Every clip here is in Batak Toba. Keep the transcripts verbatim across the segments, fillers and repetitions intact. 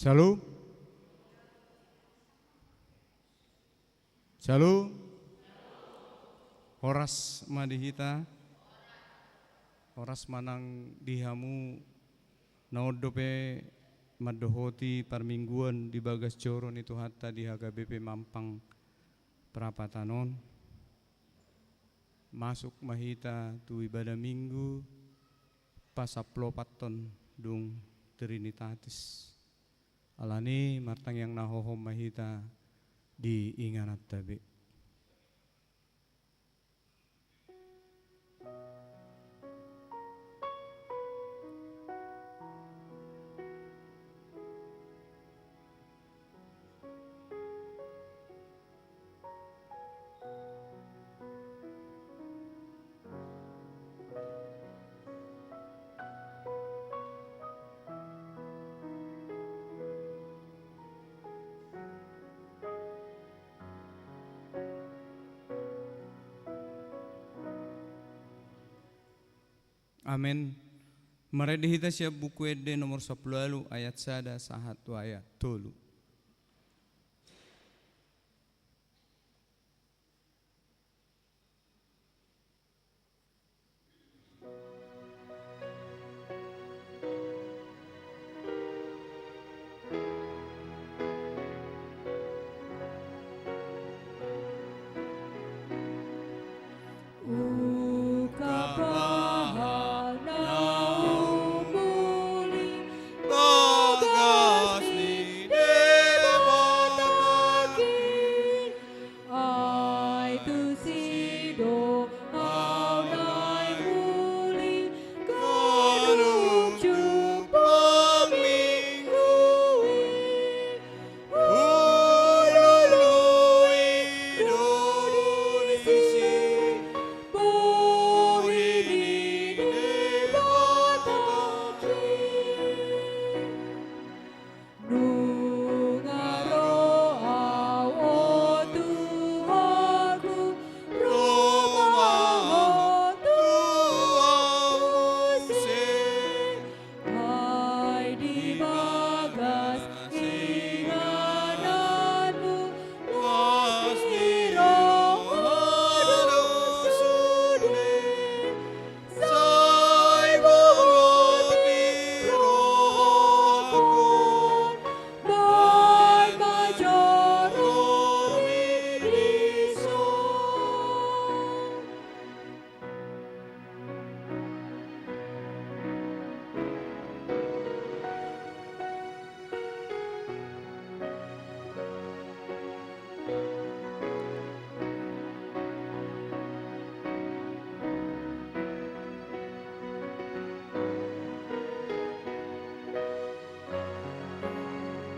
Shalom. Shalom. Horas ma di hita. Horas ma nang di hamu na on dope mandohoti parmingguan di bagas joro ni Tuhanta di H K B P Mampang Prapatan on. Masuk ma hita tu ibadah Minggu pasampuluopathon dung Trinitatis. Alani martangiang na hohom ma hita di ingananta be. Amen. Marende hita sian Buku Ende nomor sampulu ualu ayat sada sahat tu ayat tolu. Ai tusi do au naeng uli, ganup jumpang Minggu i, hulului do disi bohi ni Debata i. Nunga ro au, o Tuhanku, ro ma Ho tu au muse, ai di bagas ingananmu las ni roha do sude. Sai bolon ni rohangku, baen ma joromi dison.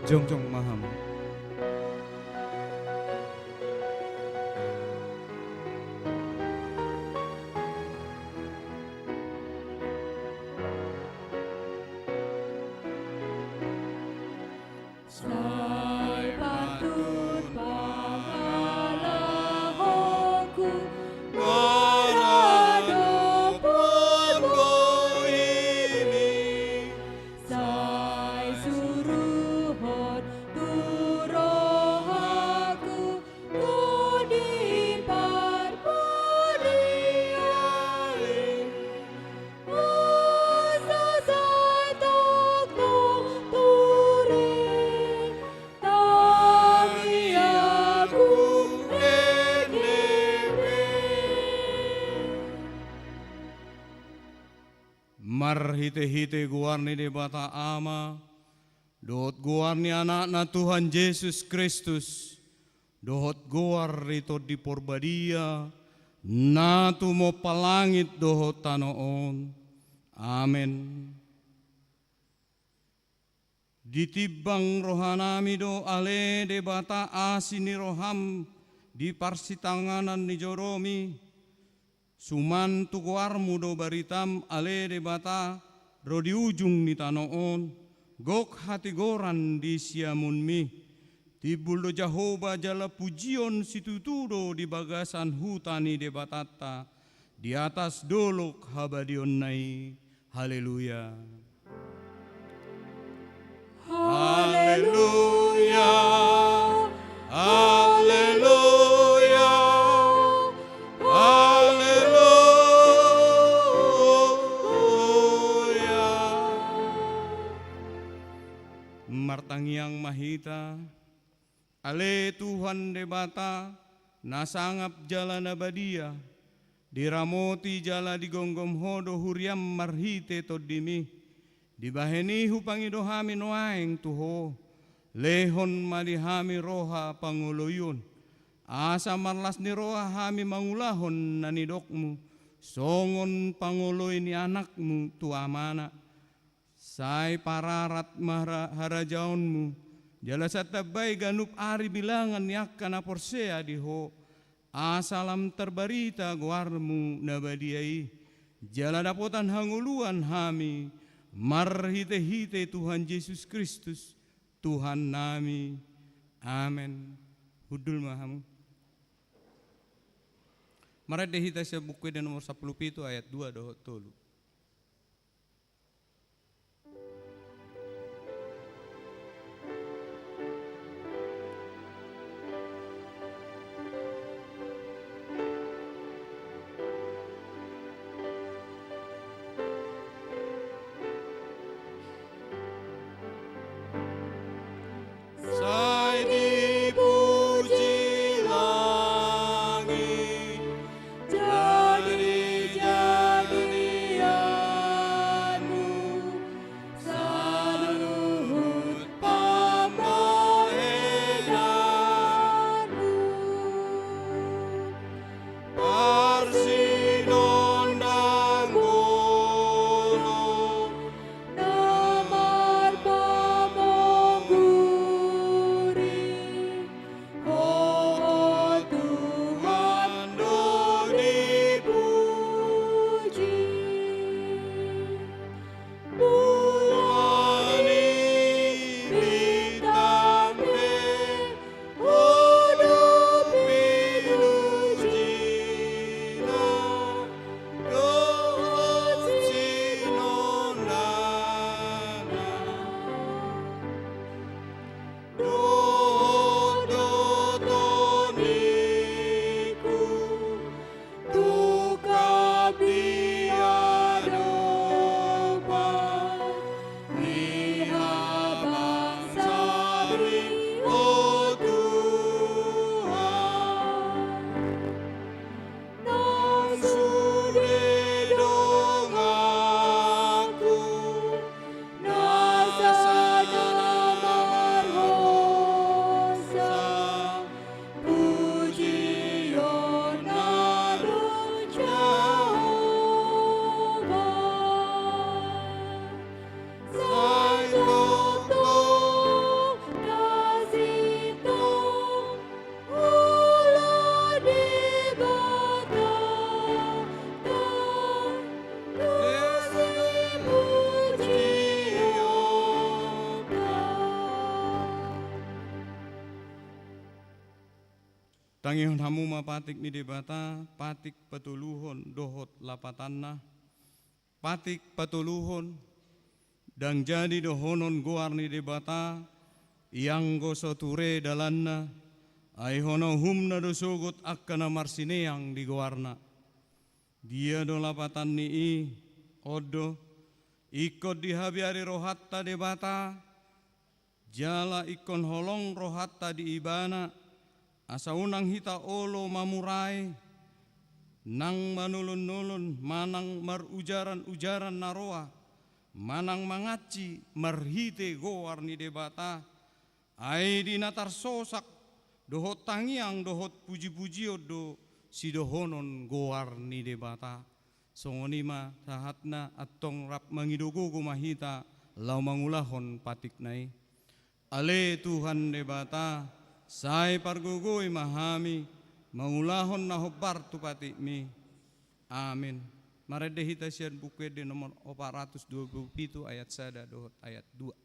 Jongjong ma hamu. Sai patut pangalahonku maradophon bohimi, sai suruhon tu rohangku tondi parparian i. Asa sai tongtong ture tangiangku ende pe. Marhitehite goar ni Debata Ama, dohot goar ni Anakna Tuhan Jesus Kristus, dohot goar ni Tondi Porbadia, na tumompa langit dohot tano on. Amen. Ditimbang rohanami do ale Debata asi ni roham di parsitanganan ni joromi, suman tu goarmu do baritam ale Debata ro di ujung ni tano on, gok hatigoran di siamunmi. Timbul do Jahowa jala pujion situtu do di bagasan huta ni Debatanta, di atas dolok habadiaonna i. Haleluya. Haleluya. Haleluya, haleluya, haleluya. Martangiang ma hita. Ale Tuhan Debata, na sangap jala na badia, diramoti jala digomgom Ho do huriaM marhite TondiMi. Dibahen i hupangido hami nuaeng tu Ho, lehon ma di hami roha pangoloion, asa marlas ni roha hami mangulahon na nidokMu, songon pangoloi ni AnakMu tu Amana. Sai pararat ma hara-, harajaonMu, jala sai tambai ganup ari bilangan ni angka na porsea di Ho, asa lam tarbarita goarMu na badia i, jala dapotan hangoluan hami, marhitehite Tuhan Jesus Kristus, Tuhannami. Amen. Hundul ma hamu. Marende hita sian Buku Ende nomor sampulu pitu ayat dua dohot tolu. Sai dipuji langit, jadi-jadianMu, saluhut pambahenanMu. Parsinondanggonon na marpamongguri, Ho Tuhan do dipuji. Bulan ni bintang pe, Ho do pinujina, dohot sinondangna. Dohot do tondingku, tungkap di adopan ni habang sari, Ho Tuhan. Nang sude donganku, na sada marhosa, pujionna do Jahowa. Sai tongtong na sintong ulaon Debata, tongtong sipujionta. Tangihon hamu ma patik ni Debata, patik patoluhon dohot lapatanna. Patik patoluhon, ndang jadi dohonon goar ni Debata, ianggo so ture dalanna, ai hona uhumna do sogot angka na marsineang di goarna. Dia do lapatan ni i? On do, ingkon dihabiari rohanta Debata, jala ingkon holong rohanta di Ibana, asa unang hita olo mamurai, nang manolon-nolon, manang marujaran-ujaran na roa, manang mangansi marhite goar ni Debata, ai di na tarsosak dohot tangiang dohot puji-pujion do sidohonon goar ni Debata. Songon i ma sahatna, antong rap mangido gogo ma hita laho mangulahon patikna i. Ale Tuhan Debata, sai pargogoi ma hami mangulahon na hombar tu patikMi. Amin. Marende hita sian Buku Ende nomor opat ratus dua puluh pitu ayat sada dohot ayat dua.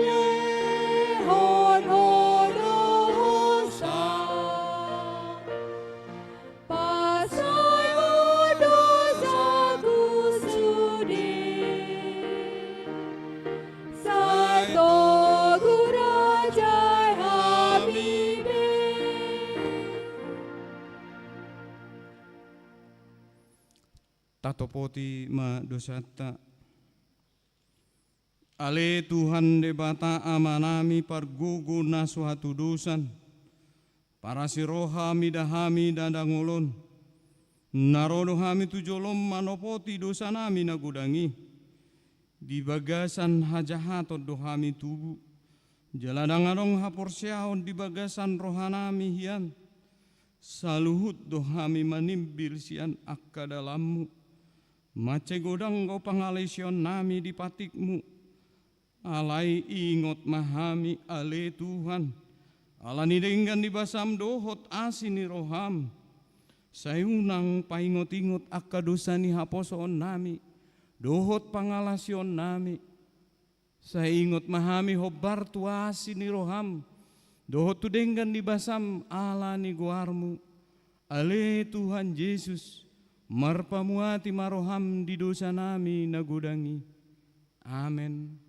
Lehon ho do hosa. Pasahat dosaku sude. Sai togu raja hami be. Tatopoti ma dosanta. Ale Tuhan Debata Amanami pargogo na so hatudosan, parasi roha mida hami na dangol on. Na ro do hami tu jolom manopoti dosanami na godang i. Di bagasan hajahaton do hami tubu. Jala ndang adong haporseaon di bagasan rohanami hian. Saluhut do hami manimbil sian angka dalanmu. Mansai godang do pangalaosionnami di patikmu. Alai ingot ma hami ale Tuhan, ala ni denggan ni basam dohot asi ni roham. Sai unang paingot-ingot angka dosa ni haposoonnami dohot pangalaosionnami. Sai ingot ma hami hombar tu asi ni roham dohot tu denggan ni basam ala ni goarmu. Ale Tuhan Jesus, marpamuati ma roham di dosanami na godang i. Amen.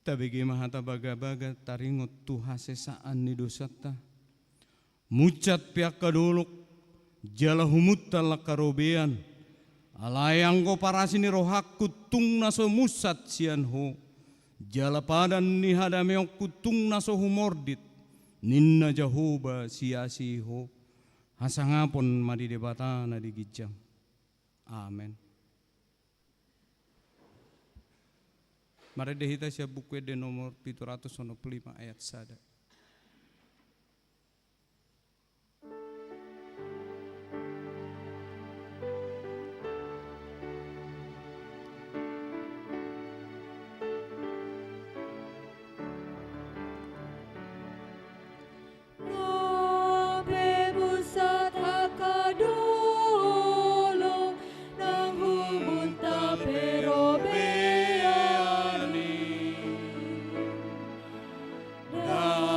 Tabege ma hata bagabaga taringot tu hasesaan ni dosanta. Munsat pe angka dolok, jala humuntal angka robean. Alai anggo parasi ni rohangku tung na so munsat sian ho, jala padan ni hadameonku tung na so humordit, ninna Jahowa siasi ho. Hasangapon ma di Debata na di ginjang. Amen. Marende hita sian Buku Ende nomor pitu ratus onom pulu lima ayat sada. Nang pe munsat angka dolok, nang humuntal pe robean i. Nang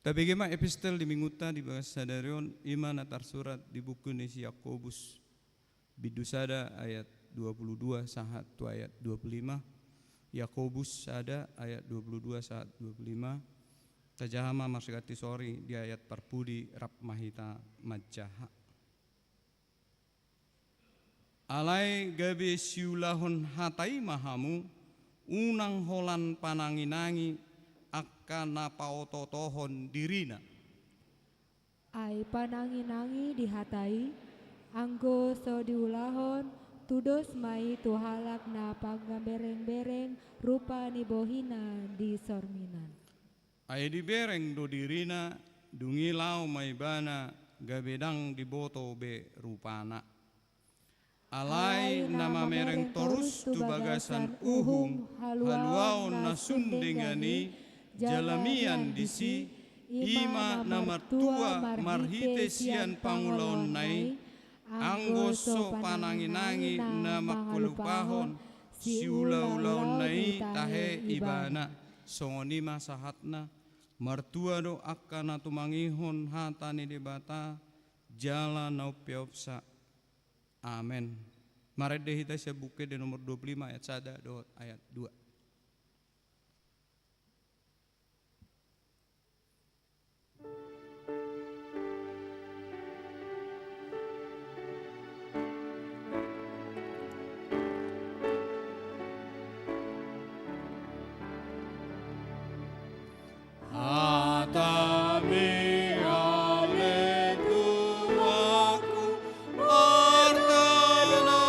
Tabege ma epistel di minggunta di bagasan sadari on, i ma na tarsurat di buku ni si Jakobus, bindu sada ayat dua puluh dua sahat tu ayat dua puluh lima. Jakobus sada ayat dua puluh dua sahat dua puluh lima. Tajaha ma marsiganti sori di ayat parpudi rap ma hita manjaha. Alai gabe siulahon hata i ma hamu, unang holan pananginangi angka na paototohon dirina. Ai pananginangi di hata i, anggo so diulahon, tudos ma i tu halak na panggaberengbereng rupa ni bohina di sorminan. Ai dibereng do dirina, dung i laho ma ibana, gabe ndang diboto be rupana. Alai na mamereng torus tu bagasan uhum haluaon na sun denggan i, jala mian disi, i ma na martua marhite sian pangulaonna i, anggo so pananginangi na mangkalupahon siulaulaonna i tahe ibana. Songon i ma sahatna. Martua do angka na tumangihon hata ni Debata, jala na umpeopsa. Amen. Marende hita sian Buku Ende nomor dua puluh lima ayat sada dohot ayat dua. Hatami ale Tuhanku, martano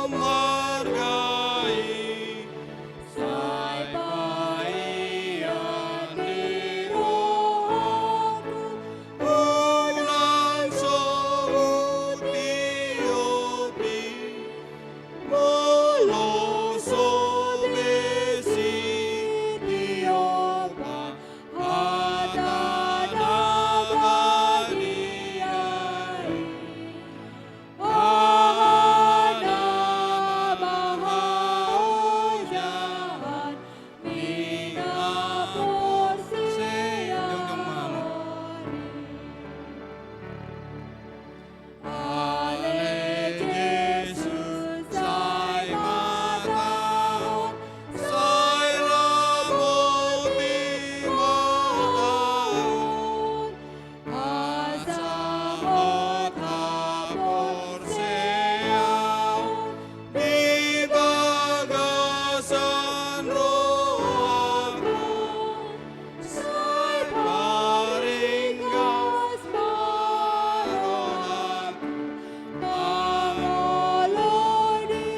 marga i, sai paian ni rohangku, unang sogot tiopi. Molo so be sitiop hata na badia i, aha nama haojahan ni na porsea on i. Ale Jesus, sai mataon, sai ramoti mataon, asa hot haporseaon di bagasan rohangku. Sai paringgas ma rohangku mangolu di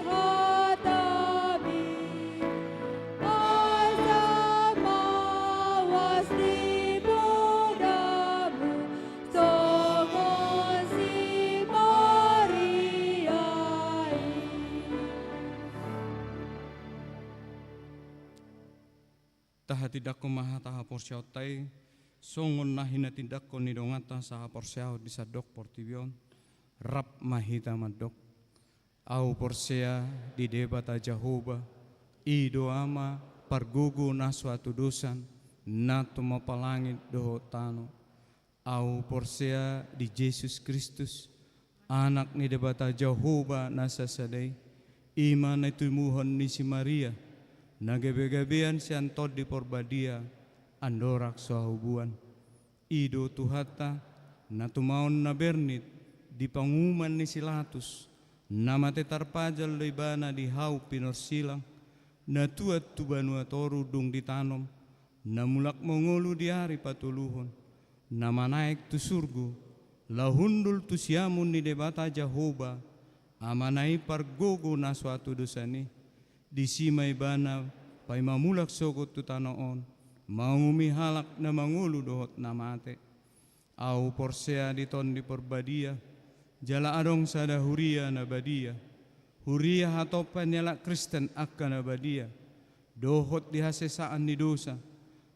hataMi, asa mauas di podaMu songon si Maria i. Tahatindangkon ma hata haporseaonta i, songon na hinatindangkon ni donganta sahaporseaon di sandok portibi on, rap ma hita mandok. Ahu porsea di Debata Jahowa, i do Ama pargogo na so hatudosan, na tumompa langit dohot tano. Ahu porsea di Jesus Kristus, Anak ni Debata Jahowa na sasada i, i ma na tinimuhon ni si Maria, na gabegabean sian Tondi Porbadia, andorang so hahubuan. I do Tuhanta, na tumaon na bernit di panguhuman ni si Latus, na mate tarpajal do Ibana di hau pinorsilang, na tuat tu banua toru dung ditanom, na mulak mangolu di ari patoluhon, na manaek tu surgo, laho hundul tu siamun ni Debata Jahowa, Amana i pargogo na so hatudosan i. Disi ma Ibana paima mulak sogot tu tano on, manguhumi halak na mangolu dohot na mate. Ahu porsea di Tondi Porbadia, jala adong sada huria na badia, huria hatompa ni halak Kristen angka na badia, dohot di hasesaan ni dosa,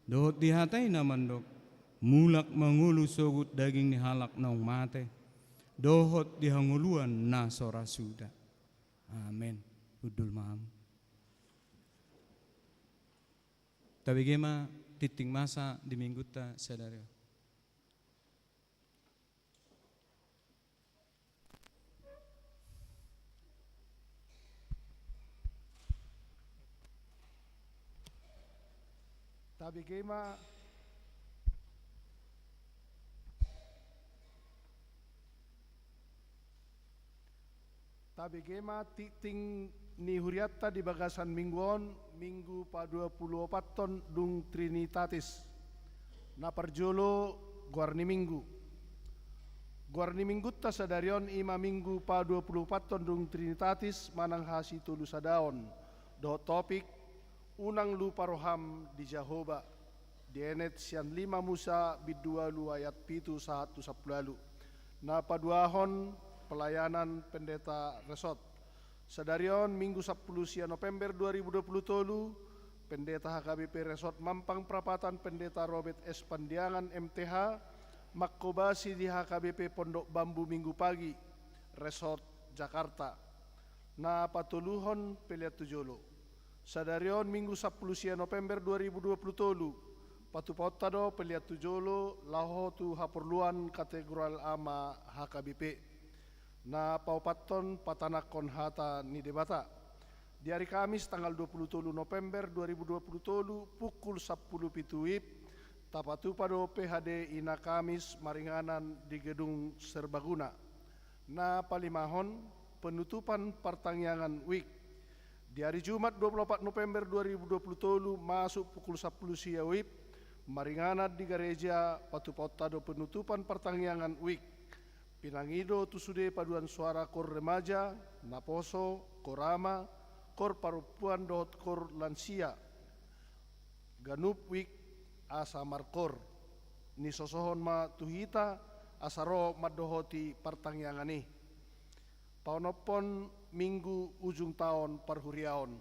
dohot di hata i na mandok, mulak mangolu sogot daging ni halak naung mate, dohot di hangoluan na so ra suda. Amen. Hundul ma hamu. Tabege ma tingting masa di Mingguta sadari on. Tabege ma, tabege ma tingting ni hurianta di bagasan minggu on, Minggu paduapuluopathon dung Trinitatis. Na parjolo, goar ni Minggu. Goar ni Mingguta sadari on i ma Minggu paduapuluopathon dung Trinitatis manang hasitolusadaon, dohot topik, Unang lupa roham di Jahowa, dienet sian lima Musa bindu ualu ayat pitu sahat tu sampulu ualu. Na paduahon, pelayanan pendeta resort. Sadari on, Minggu sampulu sia November dua ribu dua puluh tolu, Pendeta H K B P Resort Mampang Prapatan, Pendeta Robert S Pandiangan, M T H, mangkobasi di H K B P Pondok Bambu Minggu Pagi, Resort Jakarta. Na patoluhon, pelean tu jolo. Sadari on, Minggu sampulu sia November dua ribu dua puluh tolu, patupaonta do pelean tu jolo laho tu haporluan Katedral Ama H K B P. Na paopathon, patanakhon hata ni Debata. Di ari Kamis tanggal dua puluh tolu November dua ribu dua puluh tolu, pukul sampulu pitu WIB, tapatupa do P H D Ina Kamis maringanan di Gedung Serbaguna. Na palimahon, penutupan partangiangan WIK. Di ari Jumat dua puluh opat November dua ribu dua puluh tolu, masuk pukul sampulu sia WIB, maringanan di gareja, patupaonta do penutupan partangiangan WIK. Pinangido tu sude paduan suara kor remaja, naposo, kor ama, kor parompuan dohot kor lansia. Ganup WIK asa markor. Nisosohon ma tu hita asa ro mandohoti partangiangan i. Paonomhon, Minggu ujung taon parhuriaon.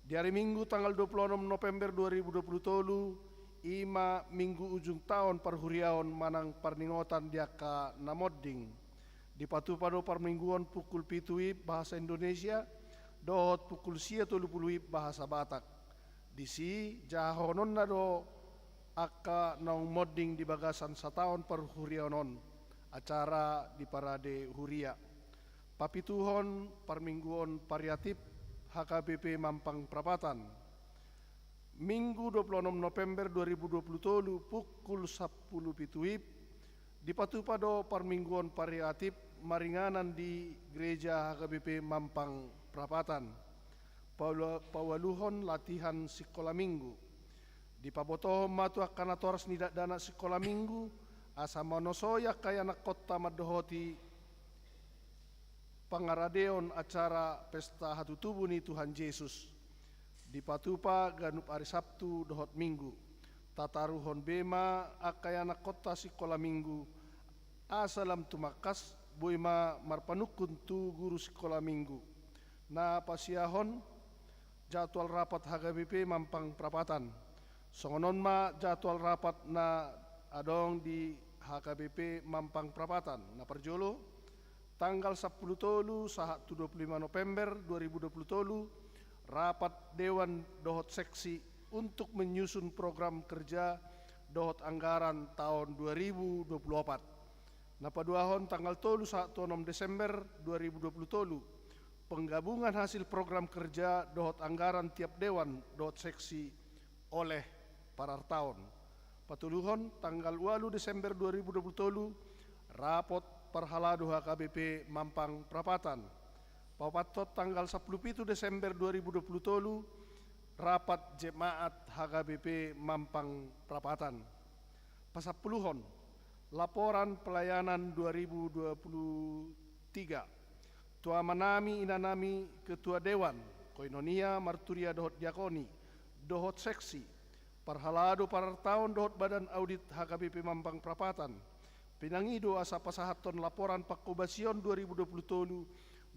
Di ari Minggu tanggal dua puluh onom November dua ribu dua puluh tolu, i ma Minggu ujung taon parhuriaon manang parningotan di angka na monding. Dipatupa do parmingguon pukul pitu WIB bahasa Indonesia, dohot pukul sia tolu pulu WIB bahasa Batak. Disi, jahahononna do angka naung monding di bagasan sataon parhuriaon on, acara di parade huria. Papituhon, parmingguon variatif H K B P Mampang Prapatan. Minggu dua puluh onom November dua ribu dua puluh tolu, pukul sampulu pitu WIB, dipatupa do parmingguon variatif maringanan di Gereja H K B P Mampang Prapatan. Paula-, paualuhon latihan sikola Minggu. Dipabotohon ma tu angka natoras ni dakdanak sikola Minggu, asa manosoi angka ianakkonta mandohoti pangaradeon acara pesta hatutubu ni Tuhan Jesus. Dipatupa ganup ari Sabtu dohot Minggu. Tataruhon be ma angka ianakkonta sikola Minggu, asa lam tumangkas, boi ma marpanungkun tu guru sikola Minggu. Na pasiahon, jadwal rapat H K B P Mampang Prapatan. Songon on ma jadwal rapat na adong di H K B P Mampang Prapatan. Na parjolo, tanggal sampulu tolu sahat tu dua puluh lima November dua ribu dua puluh tolu, rapat dewan dohot seksi untuk menyusun program kerja dohot anggaran taon dua ribu dua puluh opat. Na paduahon, tanggal tolu sahat tu onom Desember dua ribu dua puluh tolu, penggabungan hasil program kerja dohot anggaran tiap dewan dohot seksi oleh parartaon. Patoluhon, tanggal ualu Desember dua ribu dua puluh tolu, rapot parhalado H K B P Mampang Prapatan. Paopathon, tanggal sampulu pitu Desember dua ribu dua puluh tolu, rapat jemaat H K B P Mampang Prapatan. Pasampuluhon, laporan pelayanan dua ribu dua puluh tiga. Tu amanami, inanami, ketua dewan, koinonia, marturia dohot diakoni, dohot seksi, parhalado parartaon dohot badan audit H K B P Mampang Prapatan, pinangido asa pasahathon laporan pangkobasion dua ribu dua puluh tolu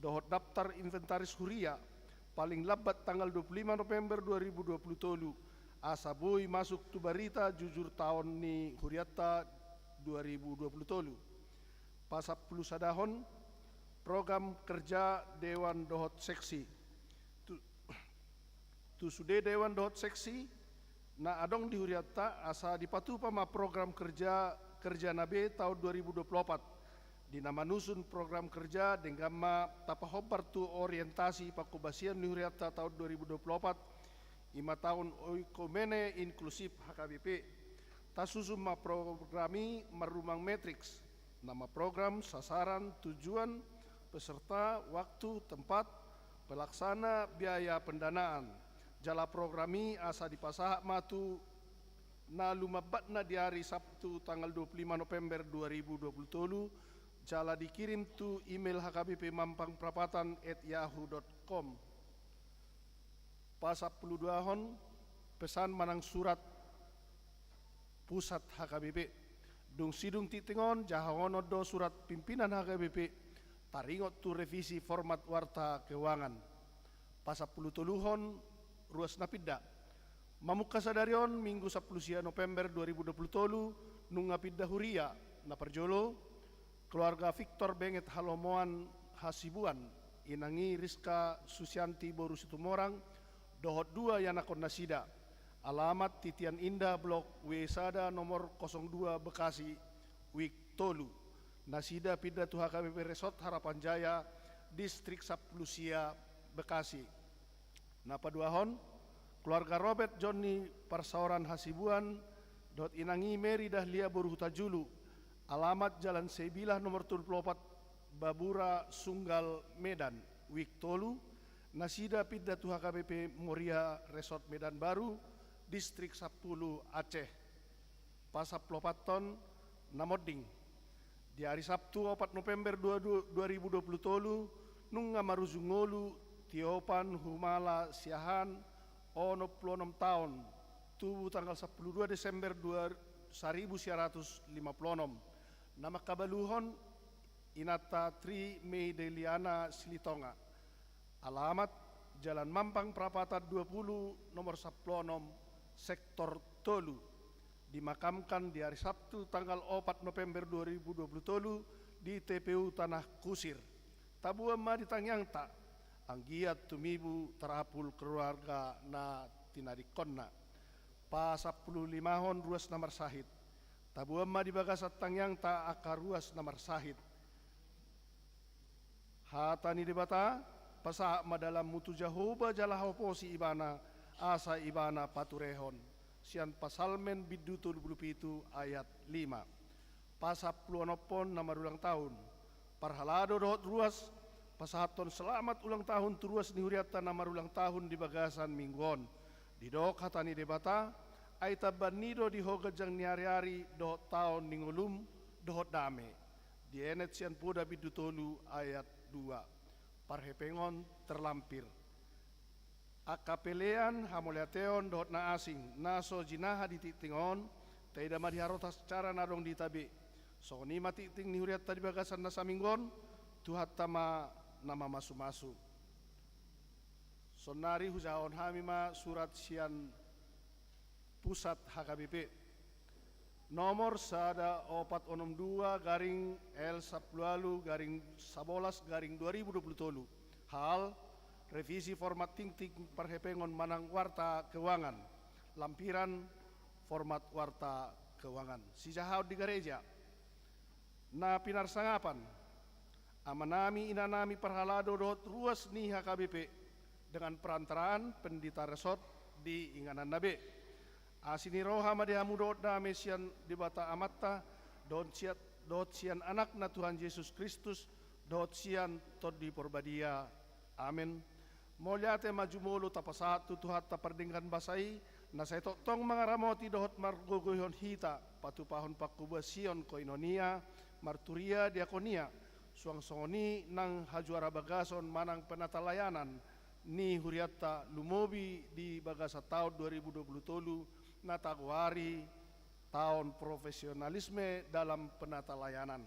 dohot daftar inventaris huria, paling lambat tanggal dua puluh lima November dua ribu dua puluh tolu, asa boi masuk tu barita jujur taon ni hurianta dua ribu dua puluh tolu. Pasampulusadahon, program kerja dewan dohot seksi. Tu, tu sude dewan dohot seksi, na adong di hurianta, asa dipatupa ma program kerja, kerjana be taon dua ribu dua puluh opat. Di na manusun program kerja, denggan ma tapahombar tu orientasi pangkobasion ni hurianta taon dua ribu dua puluh opat, i ma taon oikumene inklusif H K B P. Tasusun ma program i marrumang matriks, nama program, sasaran, tujuan, peserta, waktu, tempat, pelaksana, biaya pendanaan. Jala program i asa dipasahat ma tu na lumambatna di ari Sabtu tanggal dua puluh lima November dua ribu dua puluh tolu, jala dikirim tu email H K B P Mampang Prapatan at yahoo dot com. Pasampuluduahon, pesan manang surat pusat H K B P. Dung sidung tingting on, jahaonon do surat pimpinan H K B P taringot tu revisi format warta keuangan. Pasampulutoluhon, ruas na pinda. Mamungka sadari on, Minggu sampulu sia November dua ribu dua puluh tolu, nunga pinda huria. Na parjolo, keluarga Victor Benget Halomoan Hasibuan, inang i Rizka Susianti boru Situmorang, dohot dua ianakhon nasida. Alamat Titian Indah, Blok W sada, nomor kosong dua, Bekasi, Wik tolu. Nasida pinda tu H K B P Resort Harapan Jaya, Distrik sampulu sia, Bekasi. Na paduahon, keluarga Robert Jonni Parsaoran Hasibuan, dohot inang i Mary Dahlia boru Hutajulu, alamat Jalan Seibilah nomor tolu pulu opat, Babura Sunggal, Medan, Wik tolu. Nasida pinda tu H K B P Moria Resort Medan Baru, Distrik sampulu, Aceh. Pasampuluopathon, na monding. Di ari Sabtu opat November dua, dua, dua ribu dua puluh tolu, nunga marujung ngolu Tiopan Humala Siahaan, onom pulu onom taon, tubu tanggal sampulu dua Desember dua, saribu sia ratus lima pulu onom. Na mangkabaluhon, inanta Tri Meideliana Silitonga. Alamat, Jalan Mampang Prapatan dua pulu, nomor sampulu onom, Sektor tolu. Dimakamkan di ari Sabtu tanggal opat November dua ribu dua puluh tolu di T P U Tanah Kusir. Taboan ma di tangiangta, anggiat tumibu tarapul keluarga na tinadingkonna. Pasampululimahon, ruas na marsahit. Taboan ma di bagasan tangiangta angka ruas na marsahit. Hata ni Debata, pasahat ma dalanmu tu Jahowa jala haposi Ibana, asa Ibana paturehon. Sian Psalmen bindu tolu pulu pitu ayat lima. Pasampuluonomhon, na marulang tahun. Parhalado dohot ruas, pasahathon selamat ulang tahun tu ruas ni hurianta na marulang tahun di bagasan minggu on. Didok hata ni Debata, ai tambaan i do di ho ganjang ni ariari dohot taon ni ngolum dohot dame. Dienet sian Poda bindu tolu ayat dua. Parhepengon terlampir. Angka pelean, hamauliateon dohot na asing na so jinaha di tingting on, taida ma di harotas acara na adong di hita be. Songon i ma tingting ni hurianta di bagasan na saminggu on, Tuhanta ma na mamasumasu. Saonnari hujahahon hami ma surat sian pusat H K B P. Nomor sada opat onom dua garing L sampulu ualu garing sabolas garing dua ribu dua pulu tolu. Hal, revisi format tingting parhepengon manang warta keuangan. Lampiran, format warta keuangan. Sijahaon di gareja. Na pinarsangapan, amanami, inanami, parhalado dohot ruas ni H K B P, dengan perantaraan pendeta resort di ingananna be. Asi ni roha ma di hamu dohot dame sian Debata Amanta, dohot sian, dohot sian Anakna Tuhan Jesus Kristus, dohot sian Tondi Porbadia. Amen. Mauliate ma jumolo tapasahat tu Tuhanta pardenggan basa i, na sai tongtong mangaramoti dohot margogoihon hita, patupahon pangkobasion koinonia, marturia, diakonia, suang songon i nang hajuara bagason manang penatalayanan ni hurianta lumobi di bagasan taon dua ribu dua pulu tolu na tagoari taon profesionalisme dalam penatalayanan.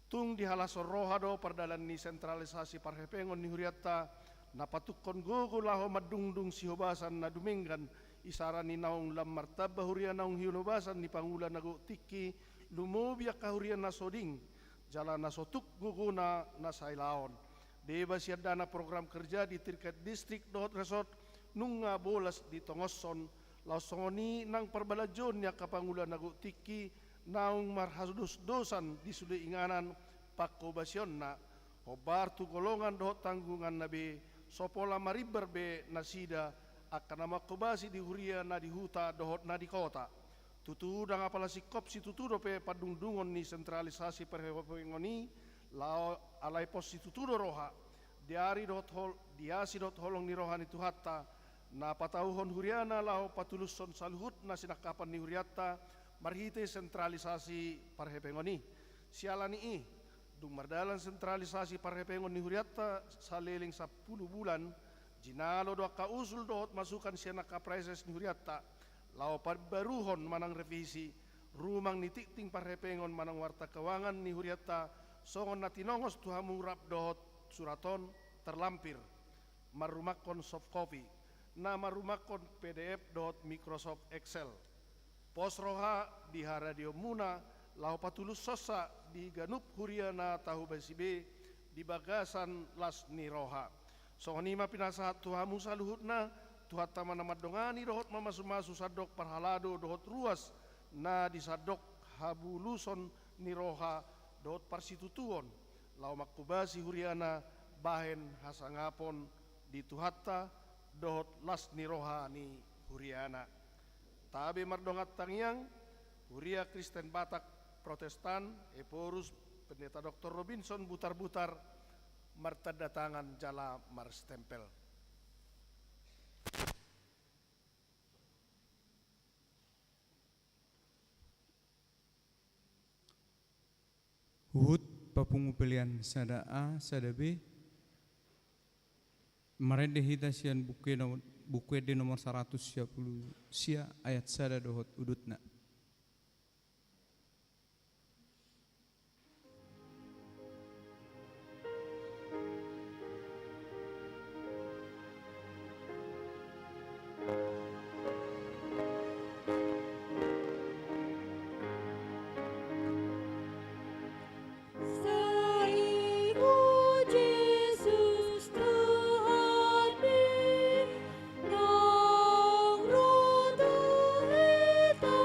Tung dihalashon roha do pardalan ni sentralisasi parhepengon ni hurianta, na patukkon gogo laho mandungdung sihobasan na dumenggan, isara ni naung lam martamba huria naung hinobasan ni pangula na gok tingki, lumobi angka huria na so ding, jala na so tuk gogona na sailaon. Deba sian dana program kerja di tingkat distrik dohot resort, nunga bolas ditongoshon, Laos songon i nang parbalanjoon ni angka pangula na gok tingki naung marhadosdosan di sude inganan panghobasionna, hombar tu golongan dohot tanggungonna be, so pola marimbar be nasida angka na manghobasi di huria na di huta dohot na di kota. Tutu ndang apala singkop situtu dope pandungdungon ni sentralisasi parhepengon i, laho alai pos situtu do roha di ari dohot hol-, di asi dohot holong ni roha ni Tuhanta, na patauhon huriana laho patulushon saluhut na sinangkapan ni hurianta marhite sentralisasi parhepengon i. Siala ni i, dung mardalan sentralisasi parhepengon ni hurianta saleleng sampulu bulan, jinalo do angka usul dohot masukan sian angka praeses ni hurianta, laho pambaruhon manang revisi rumang ni tingting parhepengon manang warta keuangan ni hurianta, songon na tinongos tu hamu rap dohot surat on terlampir, marrumangkon soft copy, na marrumangkon P D F dohot Microsoft Excel. Pos roha di haradionmuna, laho patulushonsa di ganup huria na tahobasi be di bagasan las ni roha. Songon i ma pinasahat tu hamu saluhutna, Tuhanta ma na mandongani dohot mamasumasu sandok parhalado dohot ruas na di sandok habuluson ni roha dohot parsitutuon, laho manghobasi huriana bahen hasangapon di Tuhanta dohot las ni roha ni huriana. Tabe mardongan tangiang, Huria Kristen Batak Protestan, Ephorus, Pendeta Doktor Robinson Butarbutar, martanda tangan jala marstempel. Huhut papungu pelean sada A, sada B, marende hita sian buku no-, Buku Ende nomor saratus sia pulu sia ayat sada dohot udutna. Sari Jesus Tuhan ni, nang ro tu hita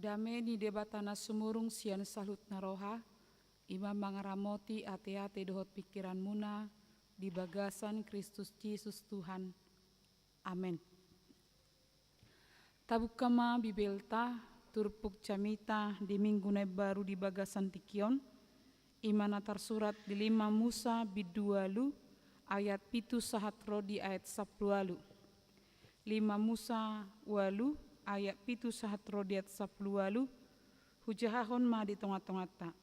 Dame ni Debata na sumurung sian saluhutna roha, i ma mangaramoti ateate dohot pingkiranmuna di bagasan Kristus Jesus Tuhan. Amen. Tabuka ma Bibelta, turpuk jamita di Minggu na imbaru di bagasan tingki on, i ma na tarsurat di lima Musa bindu ualu ayat pitu sahat ro di ayat sampulu ualu. Lima Musa ualu ayat pitu sahat ro di ayat sampulu ualu, hujahahon ma di tongatonganta.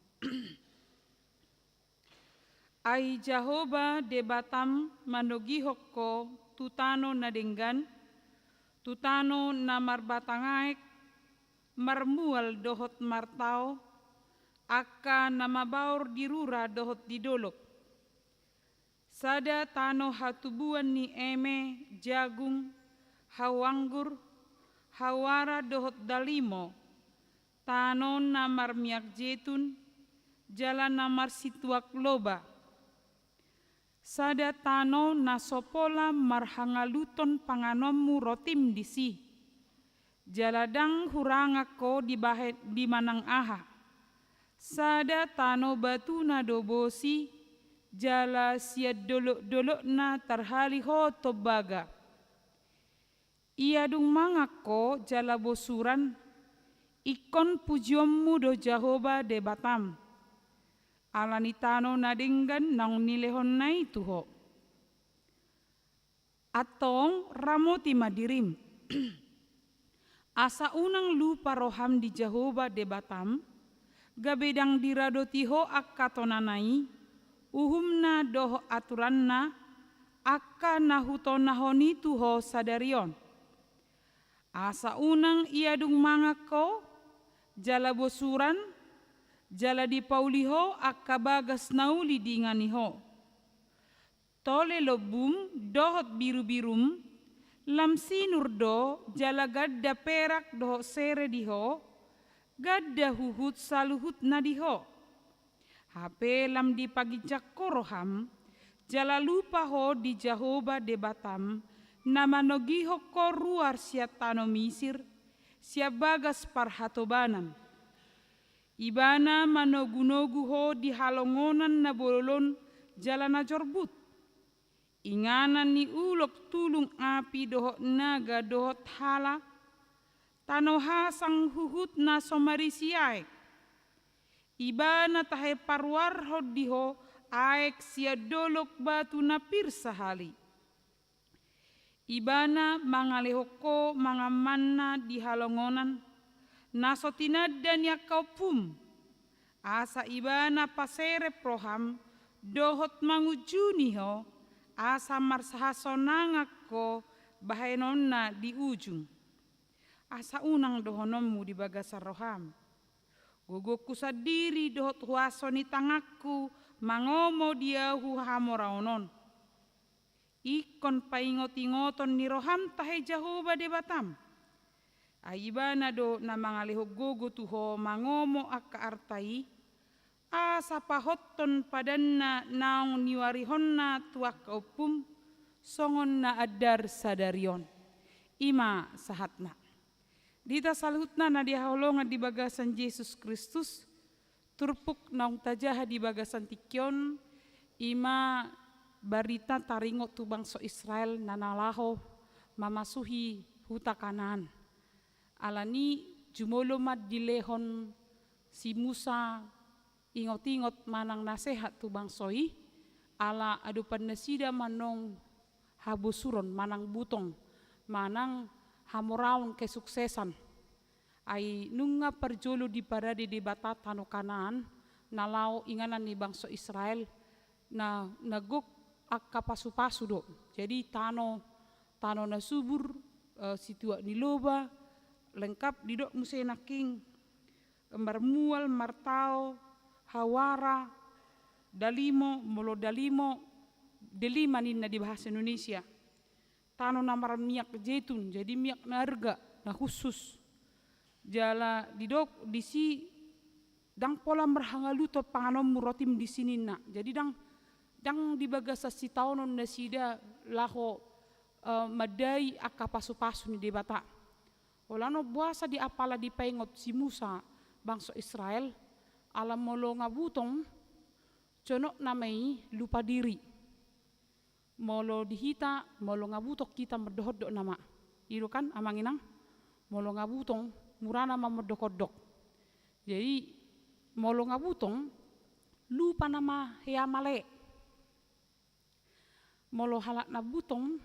Ai Jahowa Debatam manogihon ho tu tano na denggan, tu tano na marbatang aek, marmual dohot martao, angka na mabaor di rura dohot di dolok. Sada tano hatubuan ni eme, jagung, hau anggur, hau ara dohot dalimo, tano na marmiak jetun, jala na marsituak loba. Sada tano na so pola marhangaluton panganonmu rotim disi, jala ndang hurangan ho dibahen di manang aha. Sada tano batuna do bosi, jala sian dolokdolokna tarhali ho tombaga. Ia dung mangan ho jala bosuran, ingkon pujionmu do Jahowa Debatam, ala ni tano na denggan naung nilehonna i tu ho. Antong ramoti ma dirim, asa unang lupa roham di Jahowa Debatam, gabe ndang diradoti ho angka tonana i, uhumna dohot aturanna, angka na hutonahon i tu ho sadari on. Asa unang ia dung mangan ho, jala bosuran, jala dipauli ho angka bagas na uli diingani ho. Tole lombum dohot birubirum, lam sinur do jala ganda perak dohot sere di ho, ganda huhut saluhutna di ho. Hape lam dipaginjang ho roham, jala lupa ho di Jahowa Debatam, na manogihon ho ruar sian tano Misir, sian bagas parhatobanan. Ibana manogunogu ho di halongonan na bolon jala na jorbut, inganan ni ulok tulung api dohot naga dohot hala, tano hasang huhut na so marisi aek. Ibana tahe paruarhon di ho aek sian dolok batu na pir sahali. Ibana mangalehon ho mangan manna di halongonan, na so tinanda ni angka ompum, asa ibana paserep roham, dohot mangunjuni ho, asa marsahasonangan ho bahenonna di ujung. Asa unang dohononmu di bagasan roham: Gogoku sandiri dohot huaso ni tanganku mangomo di ahu hamoraon on. Ingkon paingotingoton ni roham tahe Jahowa Debatam. Ai ibana do na mangalehon gogo tu ho mangomo angka arta i, asa pahothon padanna naung niuarihonna tu angka ompum, songon na andar sadari on. I ma sahatna. Di hita saluhutna na dihaholongan di bagasan Jesus Kristus, turpuk naung tajaha di bagasan tingki on, i ma barita taringot tu bangso Israel na na laho mamasuhi huta Kanaan. Alani jumolo ma dilehon si Musa ingotingot manang nasehat tu bangso i, ala adopan nasida manang habosuron manang butong, manang hamoraon kesuksesan. Ai nunga parjolo diparade Debata tano Kanaan, na laho inganan ni bangso Israel, na, na gok angka pasupasu do. Jadi tano, tano na subur, eh, situak ni loba, lengkap didok muse nangkin, marmual, martao, hau ara, dalimo, molo dalimo, delima ninna di bahasa Indonesia. Tano na marmiak jetun, jadi miak na arga, na khusus. Jala didok disi, ndang pola marhangaluton panganonmu rotim disi ninna. Jadi ndang, ndang di bagasan sitaonon nasida laho, eh, mandai angka pasupasu ni Debata. Holan on boasa di apala dipaingot si Musa bangso Israel, ala molo nga butong, conokna ma i lupa diri. Molo di hita, molo nga butong hita mandokhondok nama. I do kan, amang inang? Molo nga butong, mura nama mandokhondok. Jadi, molo nga butong, lupa nama hea male. Molo halak na butong,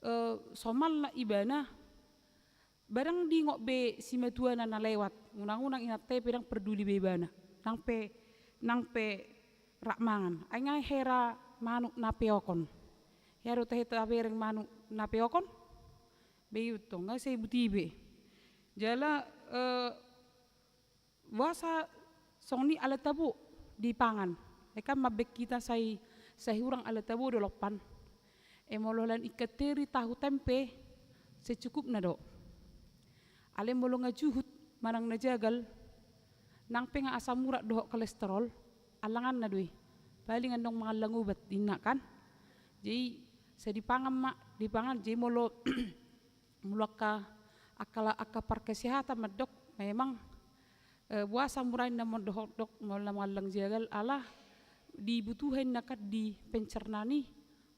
eh, somalna ibana, ba ndang diingot be simatuana na lewat, unang-unang inanta i pe ndang parduli be ibana, nang pe, nang pe rap mangan. Ai nga hera manuk na peokon. Hea do tahe tabereng manuk na peokon? Be i tong, nga sai buti be. Jala, eh, boasa songon i? Ala tabo dipangan. Ai kan mambaen hita sai, sai hurang ala tabo do lompan. E molo holan ikan teri, tahu, tempe, secukupna do. Alai molo nga juhut manang na jagal, nang pe nga asam urat dohot kolesterol, allanganna do i. Paling adong mangallang ubat, inna kan. Jadi, sai dipangan ma, dipangan, jadi molo molo angka, angka la-, angka parkesehatan mandok, memang, eh, boasa mura inna mandokhondok molo na mangallang jagal, ala dibutuhon inna kan di pencernaan i,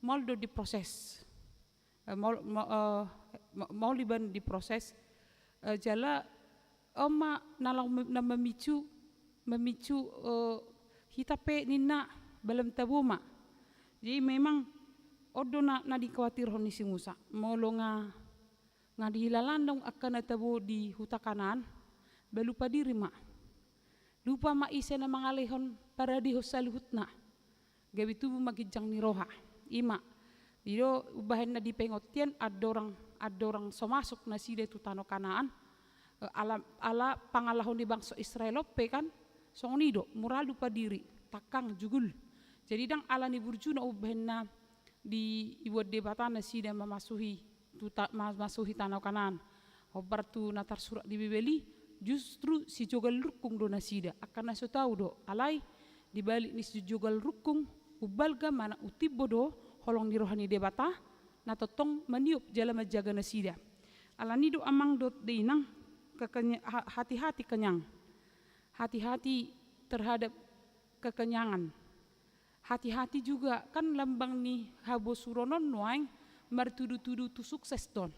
maol do diproses. Eh, maol, ma-, eh, ma-, maol iban diproses. Eh, jala on ma na laho me-, na mamicu, mamicu, eh, hita pe ninna balam tabo ma. Jadi memang on do na, na dikhawatirhon ni si Musa. Molo nga, nga dihilalaan do angka na tabo di huta Kanaan, ba lupa diri ma. Lupa ma ise na mangalehon paradehon saluhutna. Gabe tubu ma ginjang ni roha. I ma. I do umbahen na dipaingot hian andorang, andorang so masuk nasida tu tano Kanaan. Eh, ala, ala pangalaho ni bangso Israel on pe kan, songon i do, mura lupa diri, tangkang, jugul. Jadi ndang ala ni burjuna umbahen na diboan Debata nasida mamasuhi tu ta-, ma-, masuhi tano Kanaan. Hombar tu na tarsurat di Bibel i, justru sijogal rungkung do nasida, angka na so tau do, alai di balik ni sijogal rungkung, umbalga manang umtimbo do holong ni roha ni Debata, na tongtong maniop jala manjaga nasida. Alani do amang dohot inang, kekenya-, ha-, hati-hati kenyang. Hati-hati terhadap kekenyangan. Hati-hati juga, kan lambang ni habosuron on nuaeng martudu-tudu tu sukses do on.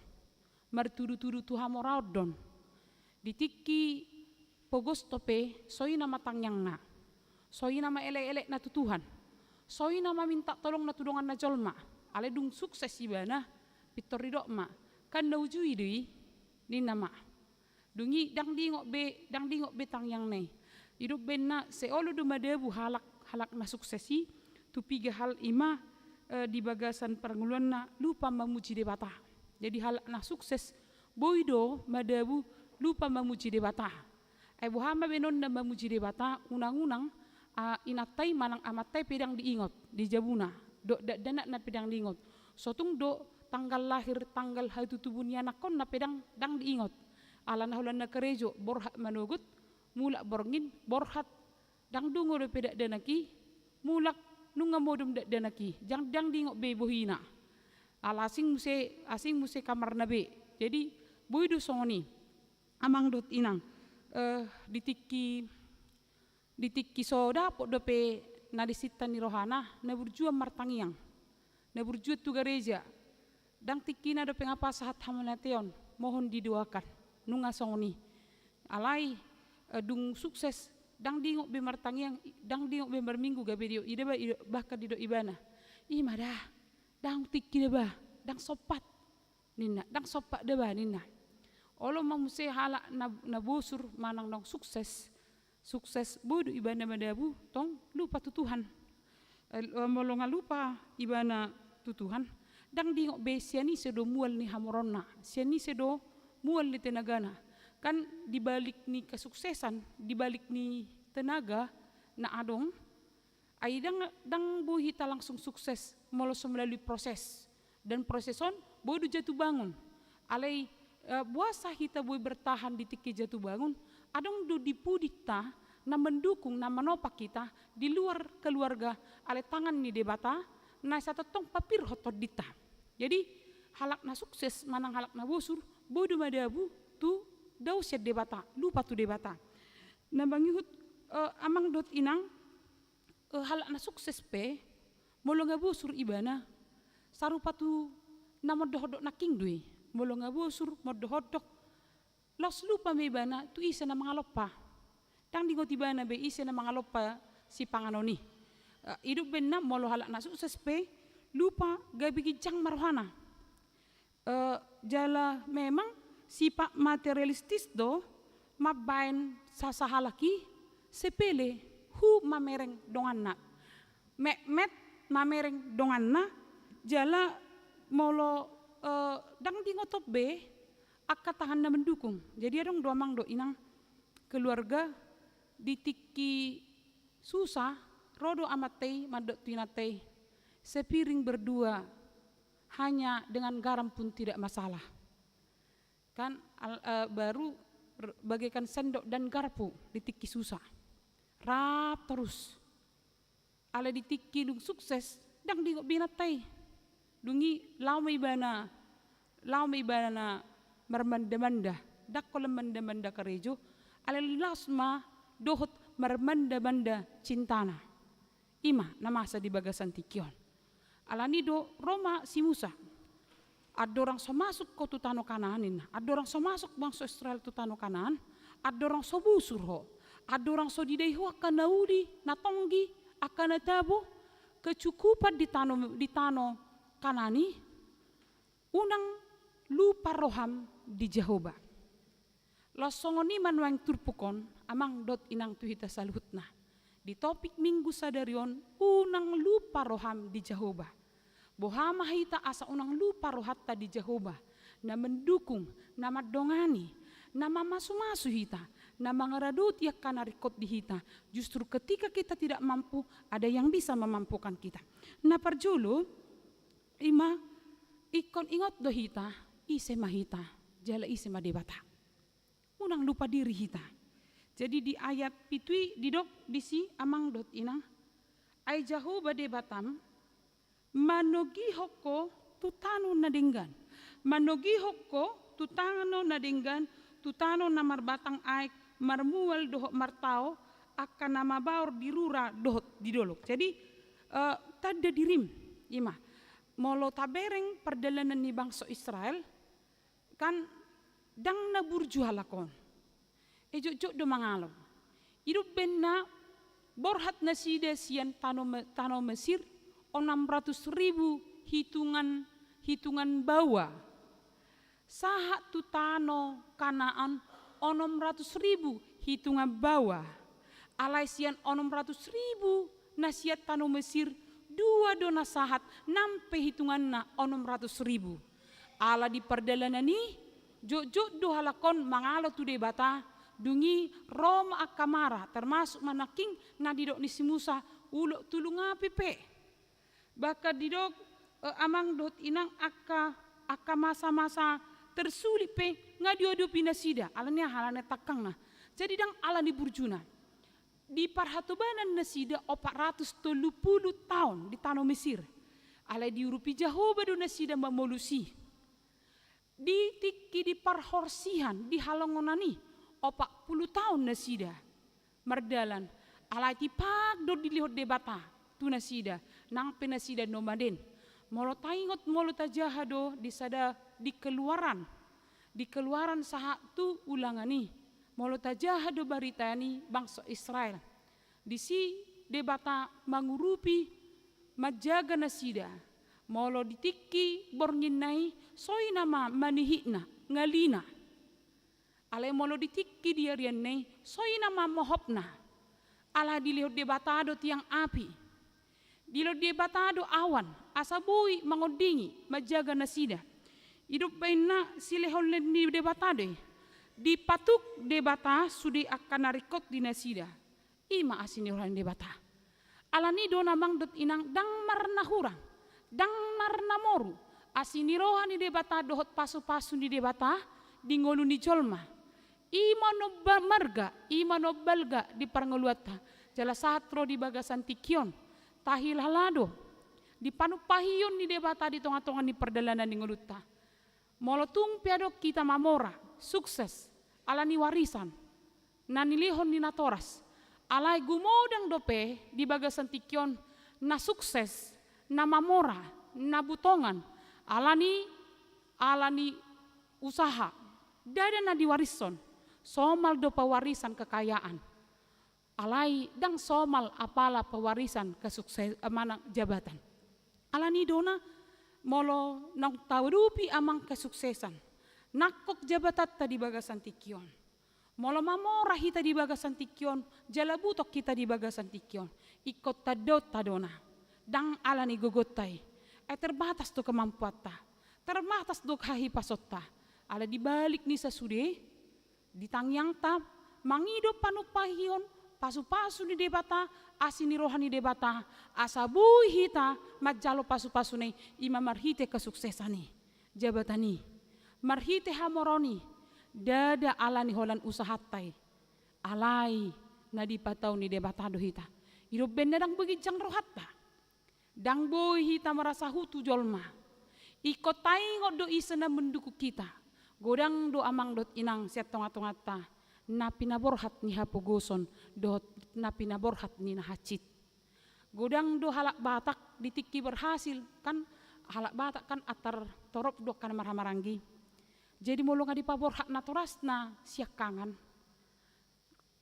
Martudu-tudu tu hamoraon do on. Di tingki pogos dope, so i nama tangiangna. So i nama elek-elekna tu Tuhan. So i nama minta tolongna tu donganna jolma. Alai dung sukses ibana, pintor didok ma, kan na ujui do i, ninna ma. Dung i ndang diingot be, ndang diingot be tangiangna i. I do umbahen na sai olo do madabu halak, halak na sukses i, tu piga hal i ma, eh, di bagasan parngoluanna lupa mamuji Debata. Jadi halak na sukses, boi do madabu lupa mamuji Debata. Ai boha ma baenonna mamuji Debata, unang-unang, ah, inanta i manang amanta i pe ndang diingot di jabuna, dohot dakdanakna pe ndang diingot. So tung do tanggal lahir, tanggal hatutubu ni anakkonna pe ndang, ndang diingot. Ala na holan na karejo, borhat manogot, mulak borngin, borhat, ndang dungo dope dakdanak i, mulak nunga modom dakdanak i, ndang, ndang diingot be bohina. Ala asing muse, asing muse kamarna be. Jadi, boi do songon i. Amang dohot inang, eh, di tingki, di tingki so dapot dope na disinta ni rohana, na burju martangiang, na burju tu gareja, ndang tingkina dope nga pasahat hamauliateon, mohon didoakan, nunga songon i. Alai, eh, dung sukses, ndang diingot be martangiang, ndang diingot be marminggu gabe didok, ida ba, ida, bahkan didok ibana, i ma da, ndang tingki da ba, ndang sompat. Ninna, ndang sompat da ba ninna. Olo ma muse halak na, na bosur manang naung sukses, sukses boi do ibana madabu, tong lupa tu Tuhan. Eh, molo nga lupa ibana tu Tuhan, ndang diingot be sian ise do mual ni hamoraonna, sian ise do mual ni tenagana. Kan di balik ni kesuksesan, di balik ni tenaga na adong, ai ndang, ndang boi hita langsung sukses molo so melalui proses. Dan proses on boi do jatuh bangun. Alai, eh, boasa hita boi bertahan di tingki jatuh bangun? Adong do di pudinta na mendukung, na manopak hita di luar keluarga, alai tangan ni Debata na sai tongtong papir hot tondinta. Jadi, halak na sukses manang halak na bosur, Bodo ma dabu tu dao sian Debata, lupa tu Debata. Na mangihut, eh, amang dohot inang, eh, halak na sukses pe, molo nga bosur ibana, sarupa tu na mondohodok nangkin do i, molo nga bosur mondohodok, laos lupa ma ibana tu ise na mangalompa. Ndang diingot ibana be ise na mangalompa sipanganon i. Eh, i do umbahen na molo halak na sukses pe, lupa, gabe ginjang ma rohana. Eh, jala memang sifat materialistis do mambahen sasahalak i sepele, hu mamereng donganna. Metmet mamereng donganna, jala molo, eh, ndang diingot be angka tangan na mendukung. Jadi adong do amang dohot inang keluarga di tingki susah, ro do amanta i mandok tu inanta i, sepiring berdua hanya dengan garam pun tidak masalah. Kan al-, eh, baru r-, bagaikan sendok dan garpu di tingki susah. Rap torus. Alai di tingki dung sukses, ndang diingot be inanta i. Dung i laho ma ibana, laho ma ibana marmanda-manda. Ndang holan manda-manda karejo, alai laos ma dohot marmanda-manda cintana. I ma na masa di bagasan tingki on. Alani do ro ma si Musa. Andorang so masuk ho tu tano Kanaan, ninna. Andorang so masuk bangso Israel tu tano Kanaan, andorang so bosur ho, andorang so didai ho angka na uli, na tonggi, angka na tabo, kecukupan di tano, di tano Kanaan i, unang lupa roham di Jahowa. Laos songon i ma nuaeng turpuk on, amang dohot inang, tu hita saluhutna. Di topik Minggu sadari on, unang lupa roham di Jahowa. Boha ma hita asa unang lupa rohanta di Jahowa, na mendukung, na mandongani, na mamasu-masu hita, na mangaradoti angka na ringkot di hita. Justru ketika kita tidak mampu, ada yang bisa memampukan kita. Na parjolo, i ma, ingkon ingot do hita, ise ma hita, jala ise ma Debata. Unang lupa diri hita. Jadi di ayat pitu i didok disi, amang dohot inang, ai Jahowa Debatam manogihon ho tu tano na denggan, manogihon ho tu tano na denggan, tu tano na marbatang aek, marmual dohot martao, angka na mabaor di rura dohot di dolok. Jadi, eh, tanda dirim, i ma. Molo tabereng pardalanan ni bangso Israel, kan ndang na burju halak on. E, jotjot do mangalo. I do umbahen na borhat nasida sian tano Me-, tano Mesir, onom ratus ribu hitungan, hitungan baoa. Sahat tu tano Kanaan, onom ratus ribu hitungan baoa. Alai sian onom ratus ribu na sian tano Mesir, dua do na sahat, nang pe hitunganna onom ratus ribu. Ala di pardalanan i, jotjot do halak on mangalo tu Debata, dung i ro ma angka mara, termasuk ma nangkin na didok ni si Musa, olo tulung api pe. Bahkan didok, eh, amang dohot inang, angka, angka masa-masa tersulit pe nga diadopi nasida, alani aha? Alani tangkangna. Jadi ndang alani burjuna. Di parhatobanan nasida opat ratus tolu pulu taon di tano Mesir. Alai diurupi Jahowa do nasida mamolus i. Di tingki di parhorsihan, di halongonan i, opat pulu taon nasida mardalan. Alai tipak do dilehon Debata tu nasida, nang pe nasida nomaden. Molo taingot, molo tajaha do di sada, di Keluaran, di Keluaran sahat tu Ulangan i, molo tajaha do barita ni bangso Israel, disi Debata mangurupi, manjaga nasida. Molo di tingki bornginna i, soi nama manihikna, ngalina. Alai molo di tingki di arianna i, soi nama mohopna. Ala dilehon Debata do tiang api. Dilehon Debata do awan, asa boi mangondingi, manjaga nasida. I do umbahen na silehonlehon ni Debata do i. Dipatuk Debata sude angka na ringkot di nasida. I ma asi ni roha ni Debata. Alani do, amang dohot inang, ndang marna hurang, ndang marna moru asi ni roha ni Debata dohot pasu-pasu ni Debata di ngolu ni jolma. I ma na ba-, marga, i ma na balga di parngoluanta. Jala sahat ro di bagasan tingki on, tahilala do di panumpahion ni Debata di tonga-tonga ni pardalanan ni ngolunta. Molo tung pe adong hita mamora sukses ala ni warisan na nilehon ni natoras, alai gumodang dope di bagasan tingki on na sukses, na mamora, na butongan ala ni, ala ni usaha, ndada na diwarishon, somal do pewarisan kekayaan. Alai ndang somal apala pewarisan kesukses-, eh, manang jabatan. Ala ni i do na, molo naung taadopi amang kesuksesan, nangkok jabatanta di bagasan tingki on, molo mamora hita di bagasan tingki on, jala butok hita di bagasan tingki on, ingkon tandaonta do na, ndang ala ni gogonta i. Ai terbatas do kemampuanta, terbatas do hahipasonta. Ala di balik ni sasude, di tangiangta, mangido panumpahion pasupasu ni Debata, asi ni roha ni Debata, asa boi hita manjalo pasupasuna i, i ma marhite kesuksesan i, jabatan i, marhite hamoraon i, ndada ala ni holan usahanta i, alai na dipatau ni Debata do hita. I do umbahen na ndang boi ginjang rohanta. Ndang boi hita marasa hutu jolma. Ingkon taingot do ise na mendukung hita. Godang do amang dohot inang sian tongatonganta na pinaborhat ni hapogoson dohot na pinaborhat ni na hansit. Godang do halak Batak di tingki berhasil, kan halak Batak kan antar torop do kan marhahamaranggi. Jadi molo nga dipaborhat natorasna siangkangan,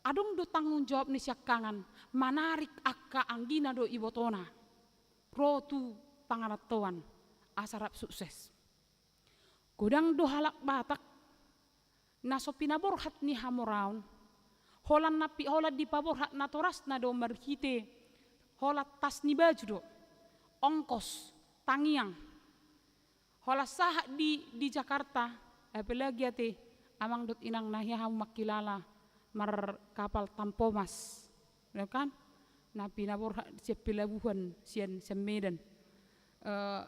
adong do tanggung jawab ni siangkangan manarik angka anggina dohot ibotona ro tu pangarantoan asa rap sukses. Godang do halak Batak na so pinaborhat ni hamoraon, holan na pi-, holan dipaborhat natorasna do marhite holan tas ni baju do, ongkos, tangiang. Holan sahat di, di Jakarta, apalagi ate amang dohot inang na hea hamu mangkilala markapal Tampomas, ya kan? Na pinaborhat sian pelabuhan sian, sian Medan. Eh,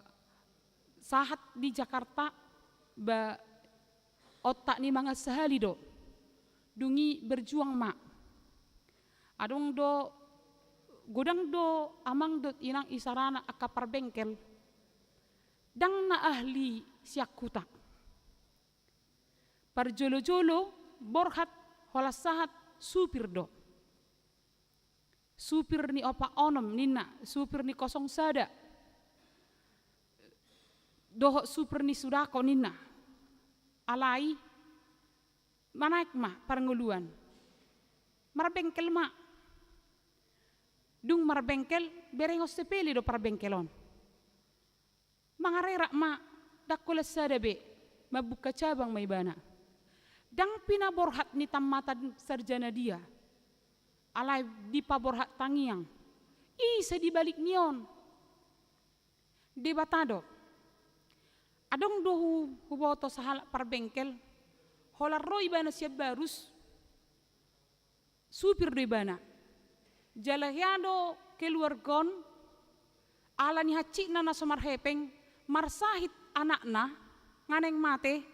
sahat di Jakarta, ba, otak ni mangan sahali do. Dung i berjuang ma. Adong do, godang do amang dohot inang isarana angka parbengkel. Ndang na ahli sian huta. Parjolojolo borhat holan sahat supir do. Supir ni opat onom ninna, supir ni kosong sada, dohot supir ni sudako ninna. Alai manaek ma parngoluan. Marbengkel ma. Dung marbengkel, berengon sepele do parbengkel on. Mangarerak ma, ndang holan sada be mambuka cabang ma ibana. Ndang pinaborhat ni tammatan sarjana dia, alai dipaborhat tangiang. Ise di balik ni on? Debata do. Adong do hu-, huboto sahalak parbengkel, holan ro ibana sian barus, supir do ibana. Jala hea do keluarga on, ala ni hansitna na so marhepeng, marsahit anakna, nga naeng mate,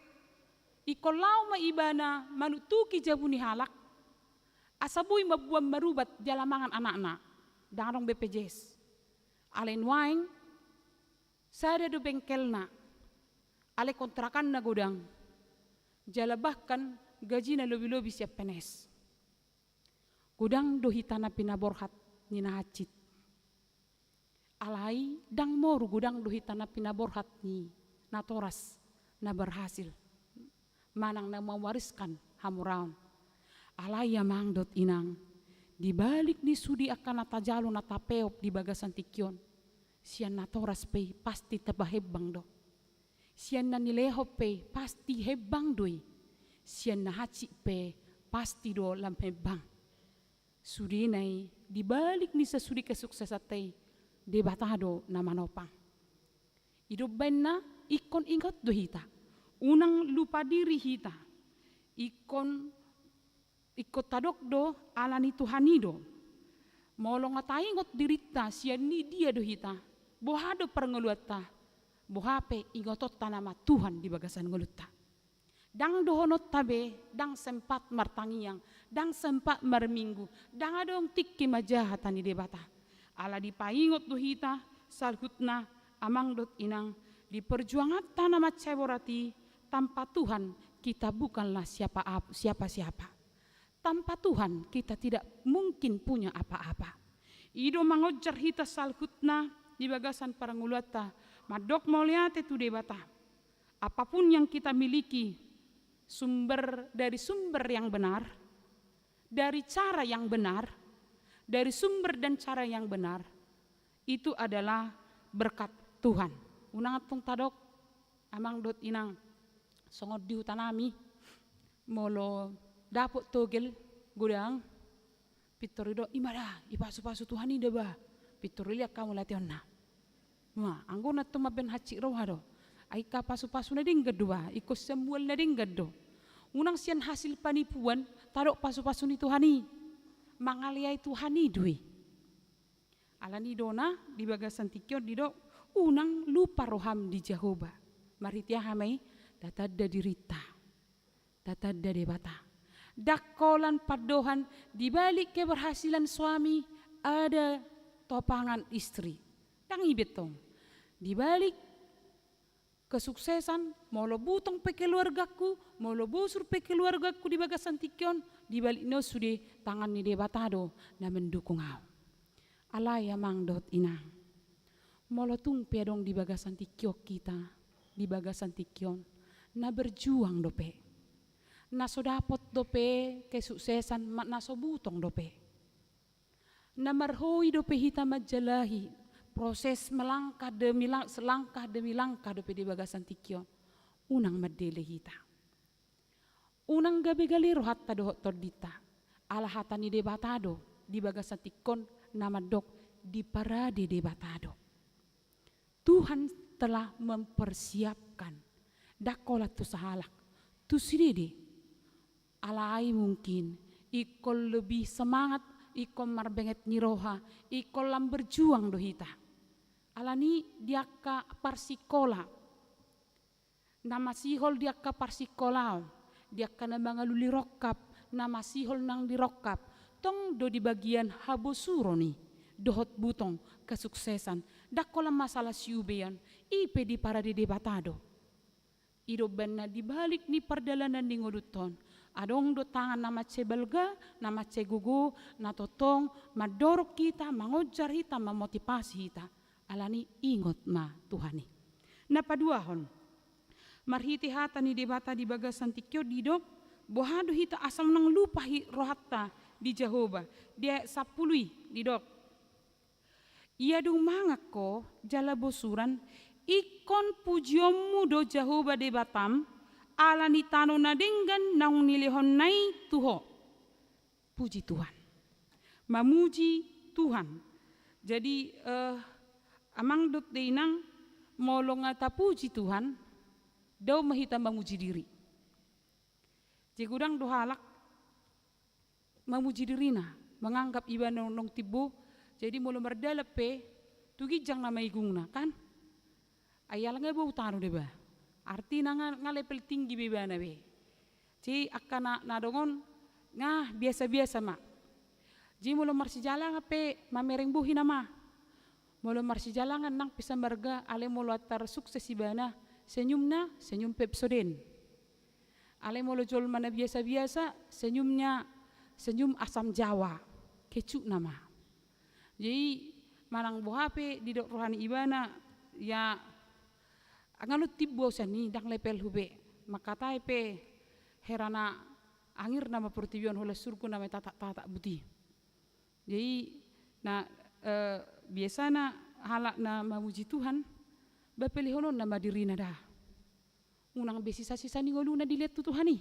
ingkon laho ma ibana manuktuki jabu ni halak, asa boi mamboan marubat jala mangan anakna, ndang adong B P J S. Alai nuaeng, sada do bengkelna, alai kontrakanna godang, jala bahkan gajina lobi-lobi sian P N S. Godang do hita na pinaborhat ni na hansit. Alai ndang moru godang do hita na pinaborhat ni natoras na berhasil manang na mewariskan hamoraon. Alai amang dohot inang, di balik ni sude angka na tajalo na tapeop di bagasan tingki on, sian natoras pe pasti tapahembang do. Sian na nilehon pe pasti hembang do i. Sian na hansit pe pasti do lam hembang. Sudena i, di balik ni sasude kesuksesanta i, Debata do na manopang. I do umbahen na ingkon ingot do hita, unang lupa diri hita. Ingkon, ingkon tadok do ala ni Tuhan i do. Molo nga taingot dirinta sian ni dia do hita, boha do parngoluanta, boha pe ingotonta nama Tuhan di bagasan ngolunta. Ndang dohononta be, ndang sempat martangiang, ndang sempat marminggu, ndang adong tingki manjaha hata ni Debata. Ala dipaingot do hita saluhutna, amang dohot inang, di perjuanganta na mansai borat i, Tanpa Tuhan, kita bukanlah siapa-siapa. Tanpa Tuhan, kita tidak mungkin punya apa-apa. I do mangonjar hita saluhutna di bagasan parngoluanta, mandok mauliate tu Debata. Apapun yang kita miliki, sumber dari sumber yang benar, dari cara yang benar, dari sumber dan cara yang benar, itu adalah berkat Tuhan. Unang antong tadok, amang dohot inang, songon di hutanami, molo dapot togel godang, pintor didok, i ma da, i pasu-pasu Tuhan i da ba. Pintor diliat hamu lateonna. Nah, anggo na tong mambaen hansit roha do. Ai angka pasu-pasu na denggan do ba, ingkon sian mual na denggan do. Unang sian hasil panipuan, tadok pasu-pasu ni Tuhan i. Mangaleai Tuhan i do i. Alani i do na di bagasan tingki on didok, unang lupa roham di Jahowa. Marhite aha ma i? Tatanda dirinta. Tatanda Debata. Ndang holan pandohan, di balik keberhasilan suami ada topangan istri. Ndang i be tong. Di balik kesuksesan, molo butong pe keluargaku, molo bosur pe keluargaku di bagasan tingki on, di balik ni on sude tangan ni Debata do na mendukung ahu. Alai amang dohot inang, molo tung pe adong di bagasan tingki on hita, di bagasan tingki on, na berjuang dope, na so dapot dope kesuksesan, ma-, na so butong dope, na marhoi dope hita manjalahi proses melangkah demi lang-, selangkah demi langkah dope di bagasan tingki on, unang mandele hita. Unang gabe gale rohanta dohot tondinta. Ala hata ni Debata do di bagasan tingki on na mandok, diparade Debata do. Tuhan telah mempersiapkan. Ndang holan tu sahalak, tu sidede. Alai mungkin ingkon lebih semangat, ingkon marbenget ni roha, ingkon lam berjuang do hita. Alani di angka parsikola, na masihol di angka parsikolaan, di angka na mangalului rongkap, na masihol nang di rongkap, tong do di bagian habosuron i, dohot butong kesuksesan, ndang holan masalah siubean, i pe diparade Debata do. I do umbahen na di balik ni pardalanan ni ngolunta on, adong do tangan na mansai balga, na mansai gogo, na tongtong mandorong hita, mangonjar hita, mamotivasi hita. Alani ingot ma Tuhan i. Na paduahon, marhite hata ni Debata di bagasan tingki on didok, boha do hita asa unang lupa hi-, rohanta di Jahowa. Di ayat sampulu i didok, ia dung mangan ho jala bosuran, ingkon pujionmu do Jahowa Debatam, ala ni tano na denggan naung nilehonna i tu ho. Puji Tuhan. Mamuji Tuhan. Jadi, eh, amang dohot inang, molo nga tapuji Tuhan, dao ma hita mamuji diri. Jadi godang do halak mamuji dirina, manganggap ibana naung timbo, jadi molo mardalan pe, tu ginjang nama igungna, kan? Ai ala nga bau tano deba. Artina nga, nga level tinggi be ibana be. Jadi angka na, na dongan nga biasa-biasa ma. Jadi molo marsijalangan pe mamereng bohi nama. Molo marsijalangan nang pe samarga, alai molo antar sukses ibana, senyumna senyum Pepsodent. Alai molo jolma na biasa-biasa, senyumnya senyum asam Jawa, kecut nama. Jadi manang boha pe didok roha ni ibana, ya, nga naung timbo sian i, ndang levelhu be. Mangkatai pe, hera na angir nama portibi on, holan surgo nama i tatak-tatak buti. Jadi na, eh, biasana halak na mamuji Tuhan, ba pelehononna ma dirina da. Unang be sisa-sisa ni ngoluna dilehon tu Tuhan i.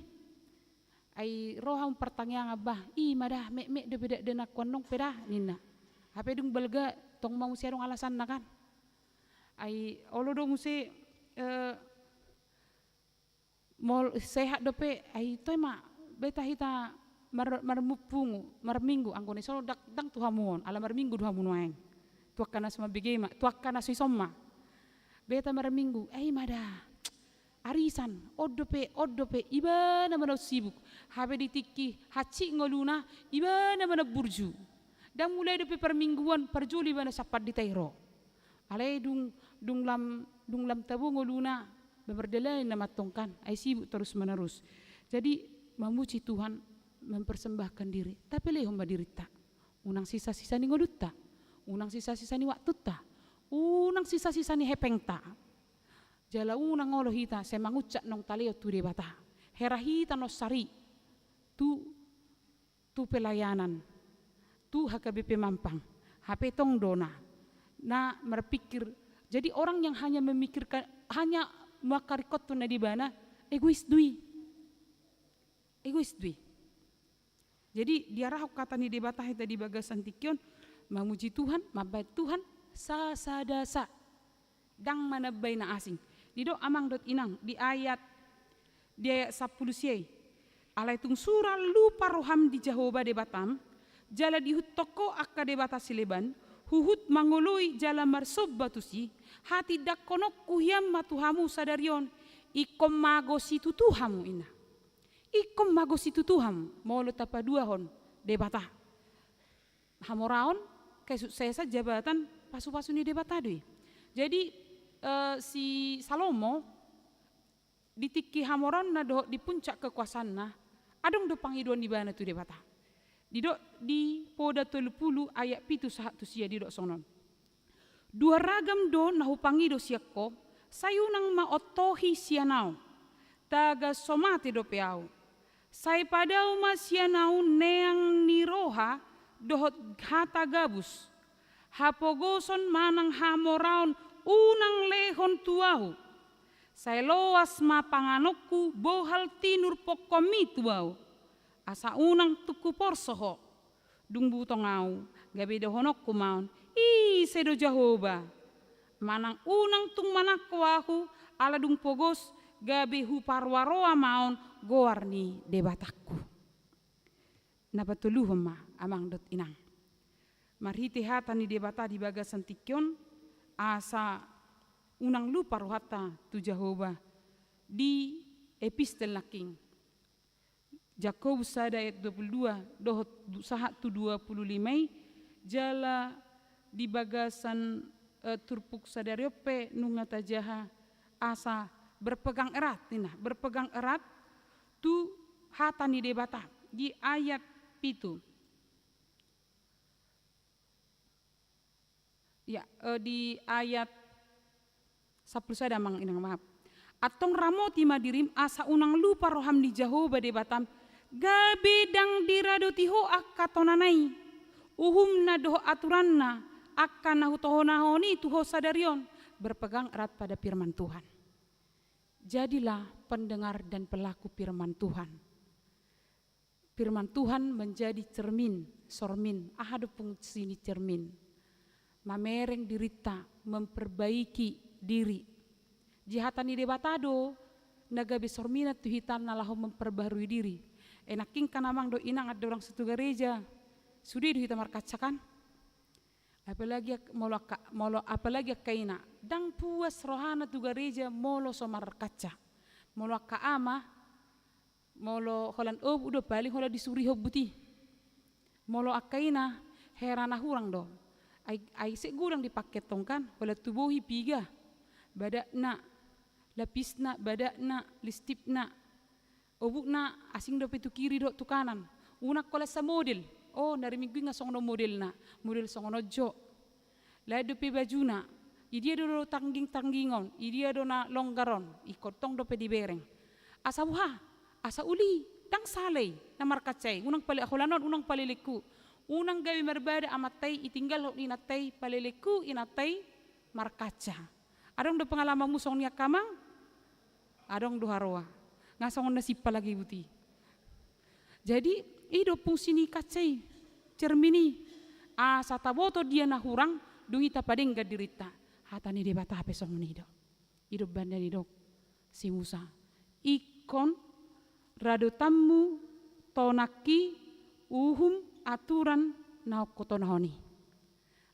Ai ro hamu partangiangan, bah, i ma da, metmet dope dakdananku annon pe da, ninna. Hape dung balga tong ma muse adong alasanna, kan. Ai olo do muse, eh, molo sehat dope, ai toe ma, beta hita mar-, marminggu, marminggu, anggo na i so ndang, ndang tu hamu on, ala marminggu do hamu nuaeng. Tu angka na so mambege ma, tu angka na so ison ma. Beta marminggu, ai ma da. Arisan, on dope, on dope, ibana ma naung sibuk. Hape di tingki hansit ngoluna, ibana ma naung burju. Ndang mulai dope parmingguan, parjolo ibana sian pandita i ro. Alai dung, dung lam, dung lam tabo ngoluna, Memperdalan nama tongkan, ai sibuk terus menerus. Jadi, memuji Tuhan, mempersembahkan diri. Tapi lehon ma dirinta. Unang sisa-sisa ni ngolunta. Unang sisa-sisa ni waktunta. Unang sisa-sisa ni hepengta. Jala unang olo hita, sai manguncak naung talehon tu Debata. Hera hita naung sari. Tu tu pelayanan, tu H K B P Mampang, hape tong do na, na marpikir. Jadi orang yang hanya memikirkan, hanya mangkaringkothon na di ibana, egois do i. Egois do i. Jadi diarahon hata ni Debata hita di bagasan tingki on, mamuji Tuhan, mambahen Tuhan, sasada sa. Ndang manambai na asing. Didok amang dohot inang di ayat, di ayat sampulu sia i. Alai tung sura lupa roham di Jahowa Debatam, jala diihuthon ho angka debata sileban, huhut mangoloi jala marsomba tusi, hatindangkononku hian ma tu hamu sadari on, ingkon mago situtu hamu, ninna. Ingkon mago situtu hamu, molo tapaduahon Debata. Hamoraon, kesuksesan, jabatan, pasu-pasu ni Debata do i. Jadi, eh, si Salomo, di tingki hamoraonna dohot di puncak kekuasaanna, adong do pangidoan ni ibana tu Debata. Didok di Poda tolu pulu ayat pitu sahat tu sia didok songon on. Dua ragam do na hupangido sian ho, sai unang ma ontohi sian ahu, tagan so mate dope ahu. Sai padao ma sian ahu neang ni roha dohot hata gabus. Hapogoson manang hamoraon unang lehon tu ahu. Sai loas ma panganonku bohal tinurpukkonmi tu ahu. Asa unang tung huporso ho. Dung butong ahu, gabe dohononku ma on, ise do Jahowa? Manang unang tung manangko ahu, ala dung pogos, gabe huparoa-roa ma on goar ni Debatangku. Na patoluhon ma, amang dohot inang. Marhite hata ni Debata di bagasan tingki on, asa unang lupa rohanta tu Jahowa di epistel nangkin. Jakobus sada ayat dua pulu dua, dohot du-, sahat tu dua pulu lima i, jala di bagasan, eh, turpuk sadari on pe nunga tajaha asa berpegang erat, ninna, berpegang erat tu hata ni Debata di ayat pitu. Ya, eh, di ayat sampulu sada, amang inang, maaf. Antong ramoti ma dirim asa unang lupa roham di Jahowa Debatam, gabe ndang diradoti ho angka tonana i, uhumna dohot aturanna, angka na hutohonahon i tu ho sadari on, berpegang erat pada firman Tuhan. Jadilah pendengar dan pelaku firman Tuhan. Firman Tuhan menjadi cermin, sormin. Aha do fungsi ni cermin? Mamereng dirinta, memperbaiki diri. Di hata ni Debata do na gabe sorminan tu hita na laho memperbarui diri. Enak ingkan, amang dohot inang, andorang so tu gareja, sude do hita markaca, kan? Apalagi ak-, molo angka, molo apalagi angka ina, ndang puas rohana tu gareja molo so markaca. Molo angka ama, molo holan obuk do, paling holan disurihon buti. Molo angka ina, hera na hurang do. Ai, ai sai godang dipake tong, kan, holan tubohi piga, badakna, lapisna, badakna, listipna. Obukna asing dope tu kiri dohot tu kanan. Unang holan samodel. Oh, na ari Minggu i nga songon on modelna. Model songon on jo. Lain dope bajuna. Idia do tangging-tangging on, idia do na longgar on, ingkon tong dope dibereng. Asa boha? Asa uli, ndang sala i na markaca i. Unang pale-, holan on, unang palelenghu. Unang gabe marbada amanta i, itinggalhon inanta i, palelenghu inanta i, markaca. Adong do pengalamanmu songon i, angka amang? Adong do haroa. Nga songon na simpal age buti. Jadi, i do fungsi ni kaca i, cermin i. Asa taboto dia na hurang, dung i tapadenggan dirinta. Hata ni Debata pe songon i do. I do umbahen na didok si Musa. Ingkon radotanmu tonangki uhum, aturan na hutohonahon i.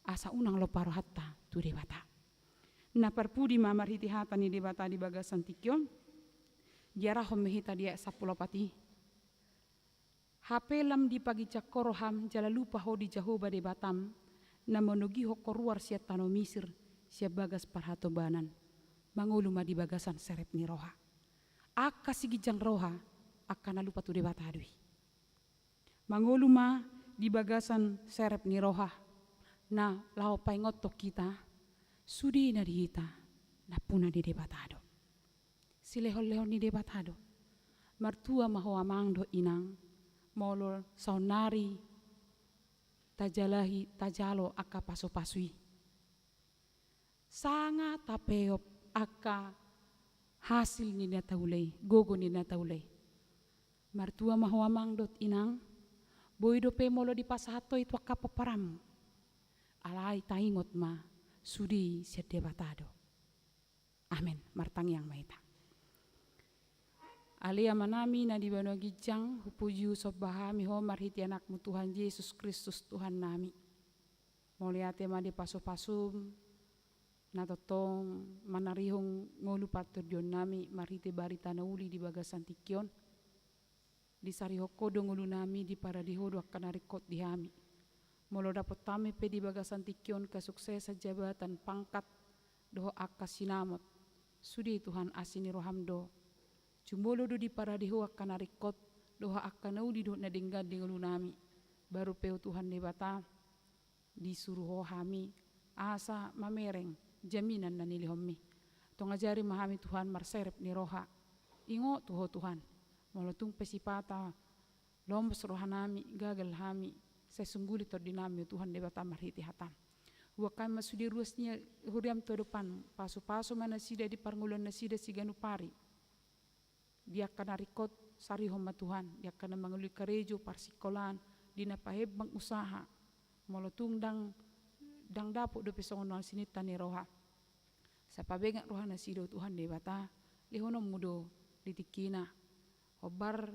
Asa unang lopa rohanta tu Debata. Na parpudi ma marhite hata ni Debata di bagasan tingki on, diarahon ma hita di ayat sampulu opat i. Hape lam dipaginjang ho roham jala lupa ho di Jahowa Debatam, na manogihon ho ruar sian tano Misir, sian bagas parhatobanan. Mangolu ma di bagasan serep ni roha. Angka siginjang roha, angka na lupa tu Debata do i. Mangolu ma di bagasan serep ni roha, na laho paingothon hita, sude na di hita, nampuna ni Debata do. Silehon-lehon ni Debata do. Martua ma ho amang dohot inang, molo saonnari tajalahi, tajalo angka pasu-pasu i. Sanga tapeop angka hasil ni na taula i, gogo ni na taula i. Martua ma ho amang dohot inang, boi dope molo dipasahat ho i tu angka pomparanmu. Alai taingot ma, sude i sian Debata do. Amen. Martangiang ma hita. Ale Amanami na di banua ginjang, hupuji husomba hami ho marhite Anakmu Tuhan Jesus Kristus Tuhannami. Mauliate ma di pasu-pasum, na tongtong manarihon ngolu partondionnami marhite barita na uli di bagasan tingki on. Disarihon ho do ngolunami, diparade ho do angka na ringkot di hami. Molo dapot hami pe di bagasan tingki on kesuksesan, jabatan, pangkat, dohot angka sinamot, sude Tuhan asi ni roham do. Jumolo do diparade ho angka na ringkot, dohot angka na uli dohot na denggan di ngolunami. Baru pe ho Tuhan Debata, disuru ho hami, asa mamereng jaminan na nilehonmi. Tong ajari ma hami Tuhan marserep ni roha. Ingot tu ho Tuhan. Molo tung pe sipata lombos rohanami, gagal hami, sai sungguli tondinami ho Tuhan Debata marhite hatam. Huboan hami ma sude ruas ni huriam tu adopanmu, pasu-pasu ma nasida di parngoluan nasida siganup ari. Di angka na ringkot, sarihon ma Tuhan, di angka na mangoloi karejo, parsikolaan, di na pahembang usaha, molo tung ndang, ndang dapot dope songon na sininta ni roha. Sai pabenget roha nasida ho Tuhan Debata, lehononmu do di tingkina. Hombar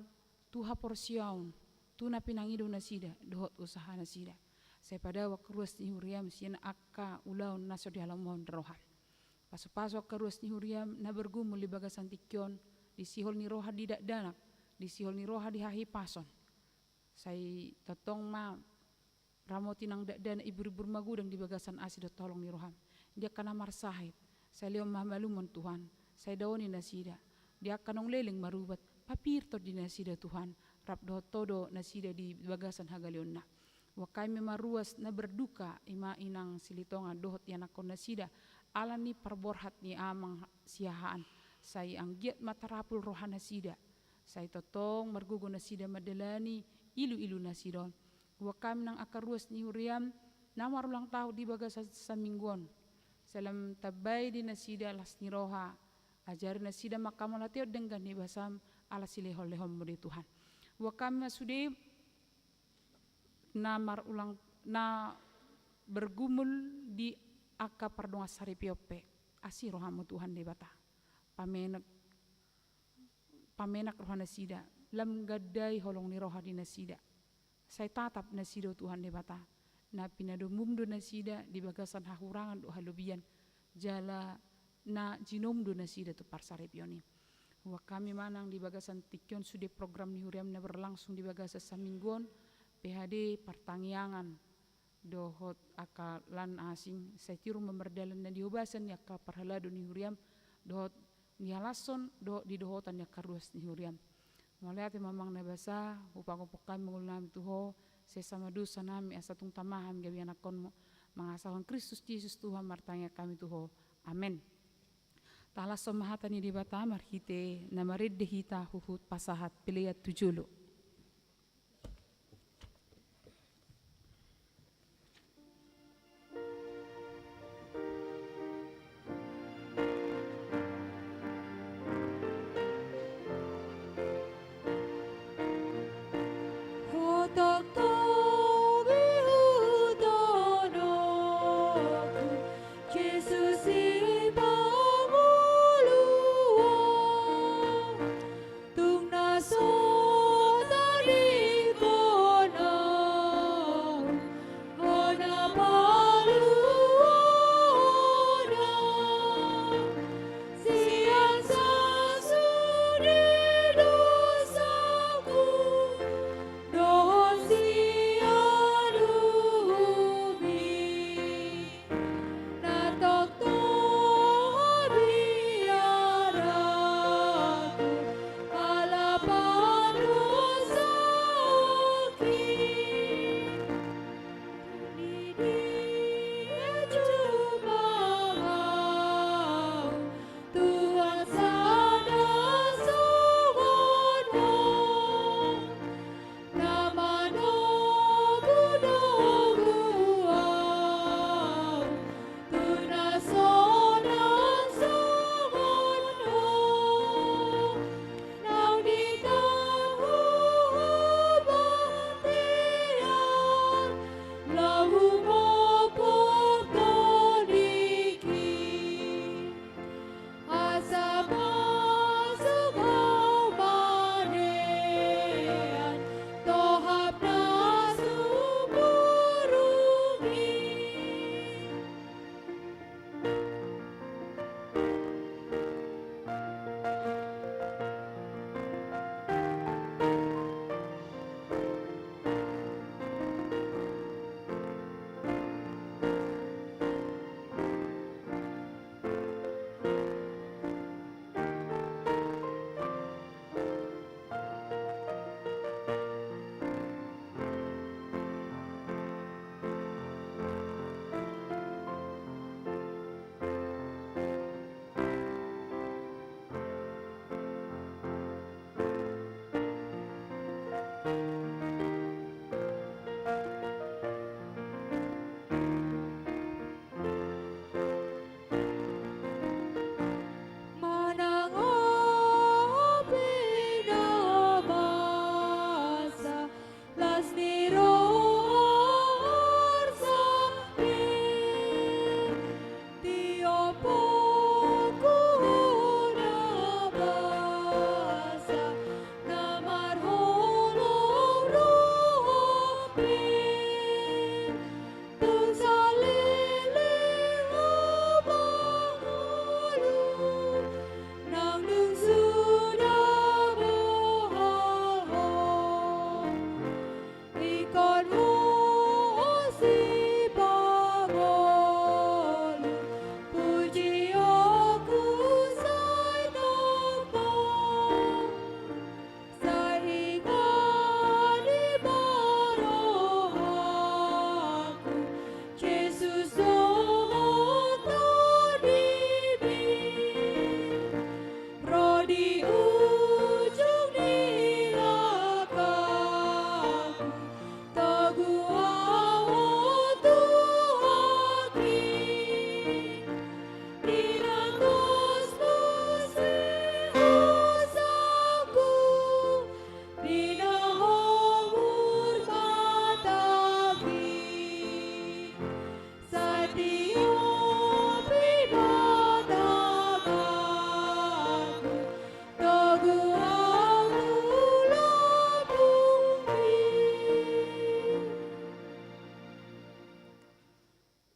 tu haporseaon, tu na pinangido nasida, dohot usaha nasida. Sai padao angka ruas ni huriam sian angka ulaon na so dihalomon roham. Pasu-pasu angka ruas ni huriam na bergumul di bagasan tingki on, di sihol ni roha di dakdanak, di sihol ni roha di hahipason. Sai tongtong ma ramoti nang dakdanak, ibur-ibur magodang di bagasan asi dohot holong ni roham. Di angka na marsahit, sai lehon ma hamalumon Tuhan, sai daoni nasida. Di angka naung leleng marubat, papir tondi nasida Tuhan, rap dohot ho do nasida di bagasan hagaleonna. Huboan hami ma ruas na berduka, i ma inang Silitonga dohot ianakhon nasida, ala ni parborhat ni amang Siahaan, sai anggiat ma tarapul roha nasida, sai tongtong margogo nasida mandalani ilu-ilu nasida on. Huboan hami nang angka ruas ni huriam na marulang tahun di bagasan saminggu on, sai lam tambai di nasida las ni roha, ajari nasida manghamauliatehon denggan ni basam, ala silehon-lehonmu do i Tuhan. Huboan hami ma sude na marulang, na bergumul di angka pardongansaripeon pe, asi rohamu Tuhan Debata. Pamenak, pamenak roha nasida, lam gandai holong ni roha di nasida. Sai tatap nasida ho Tuhan Debata, na pinadomum do nasida di bagasan hahurangan dohot halobian, jala na jinom do nasida tu parsaripeon i. Huboan hami ma nang di bagasan tingki on sude program ni huriam na berlangsung di bagasan saminggu on, P H D, partangiangan, dohot angka lan asing, sai tiur ma mardalan na di hobasan ni angka parhalado ni huriam, dohot di halashon, dohot di dohotan ni angka ruas ni huriam. Mauliate ma amang na basa, hupagophop hami ma ngolunami tu ho, sesa ma dosanami asa tung tama hami gabe ianakhonmu, mangasahon Kristus Jesus Tuhan martangiang hami tu ho. Amen. Talashon ma hata ni Debata marhite na marende hita huhut pasahat pelean tu jolo.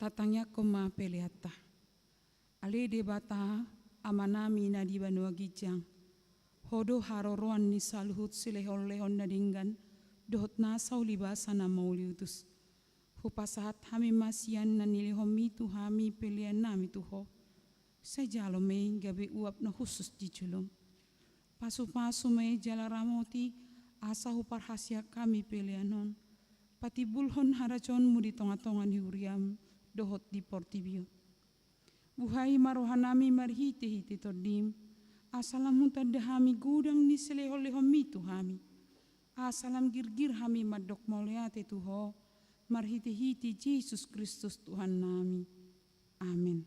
Tangiangkon ma peleanta. Ale Debata, Amanami na di banua ginjang, Ho do haroroan ni saluhut silehonlehon na denggan dohot nasa ulibasa na mauliutus. Hupasahat hami ma sian na nilehonMi tu hami peleannami tu Ho. Sai jalo ma i gabe uap na hushus di jolom. Pasupasu ma i jala ramoti, asa huparhaseang hami pelean on patimbulhon harajaonMu di tongatonga ni huriaM dohot di portibi on. Buhai ma rohanami marhitehite TondiM, asa lam hutanda hami godang ni silehonlehonMi tu hami, asa lam girgir hami mandok mauliate tu Ho, marhitehite Jesus Kristus Tuhannami. Amen.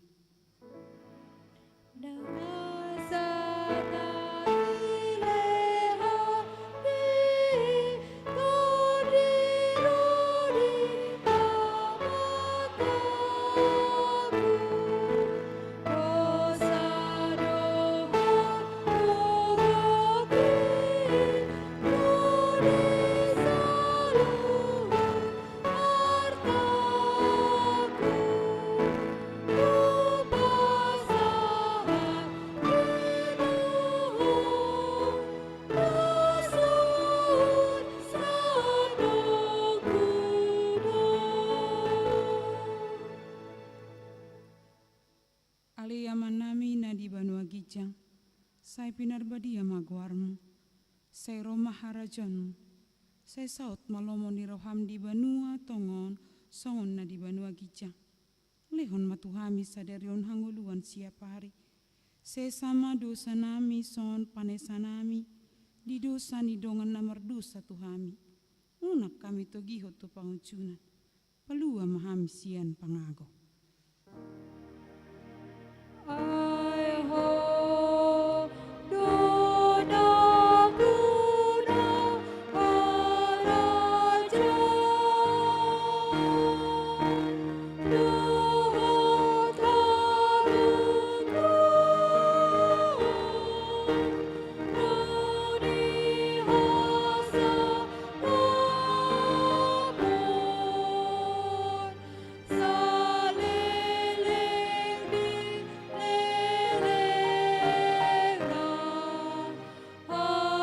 Ale Amanami na di banua ginjang, sai pinarbadia ma goarMu. Sai ro ma harajaonMu. Sai saut ma lomo ni rohaM di banua tonga on songon na di banua ginjang. Lehon ma tu hami sadari on hangoluan siapari. Sesa ma dosanami songon panesanami di dosa ni dongan na mardosa tu hami. Unang hami togihon tu pangunjunan. Palua ma hami sian pangago. Ai Ho do na guna harajaon dohot halumpang on, ro di hasadahon saleleng ni lelengna. Amen.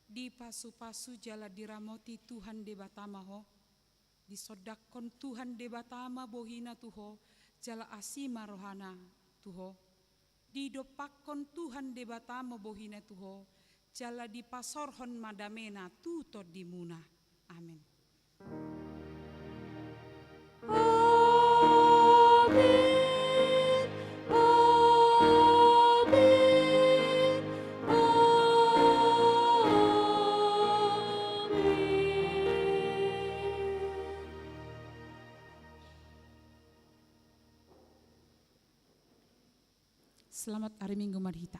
Dipasupasu jala diramoti Tuhan Debata ma ho. Disondangkon Tuhan Debata ma bohina tu ho, jala asi ma rohana tu ho. Didompakkon Tuhan Debata ma bohina tu ho, jala dipasorhon ma damena tu tondimuna. Amen. Amen. Amen. Amen. Selamat hari Minggu ma di hita.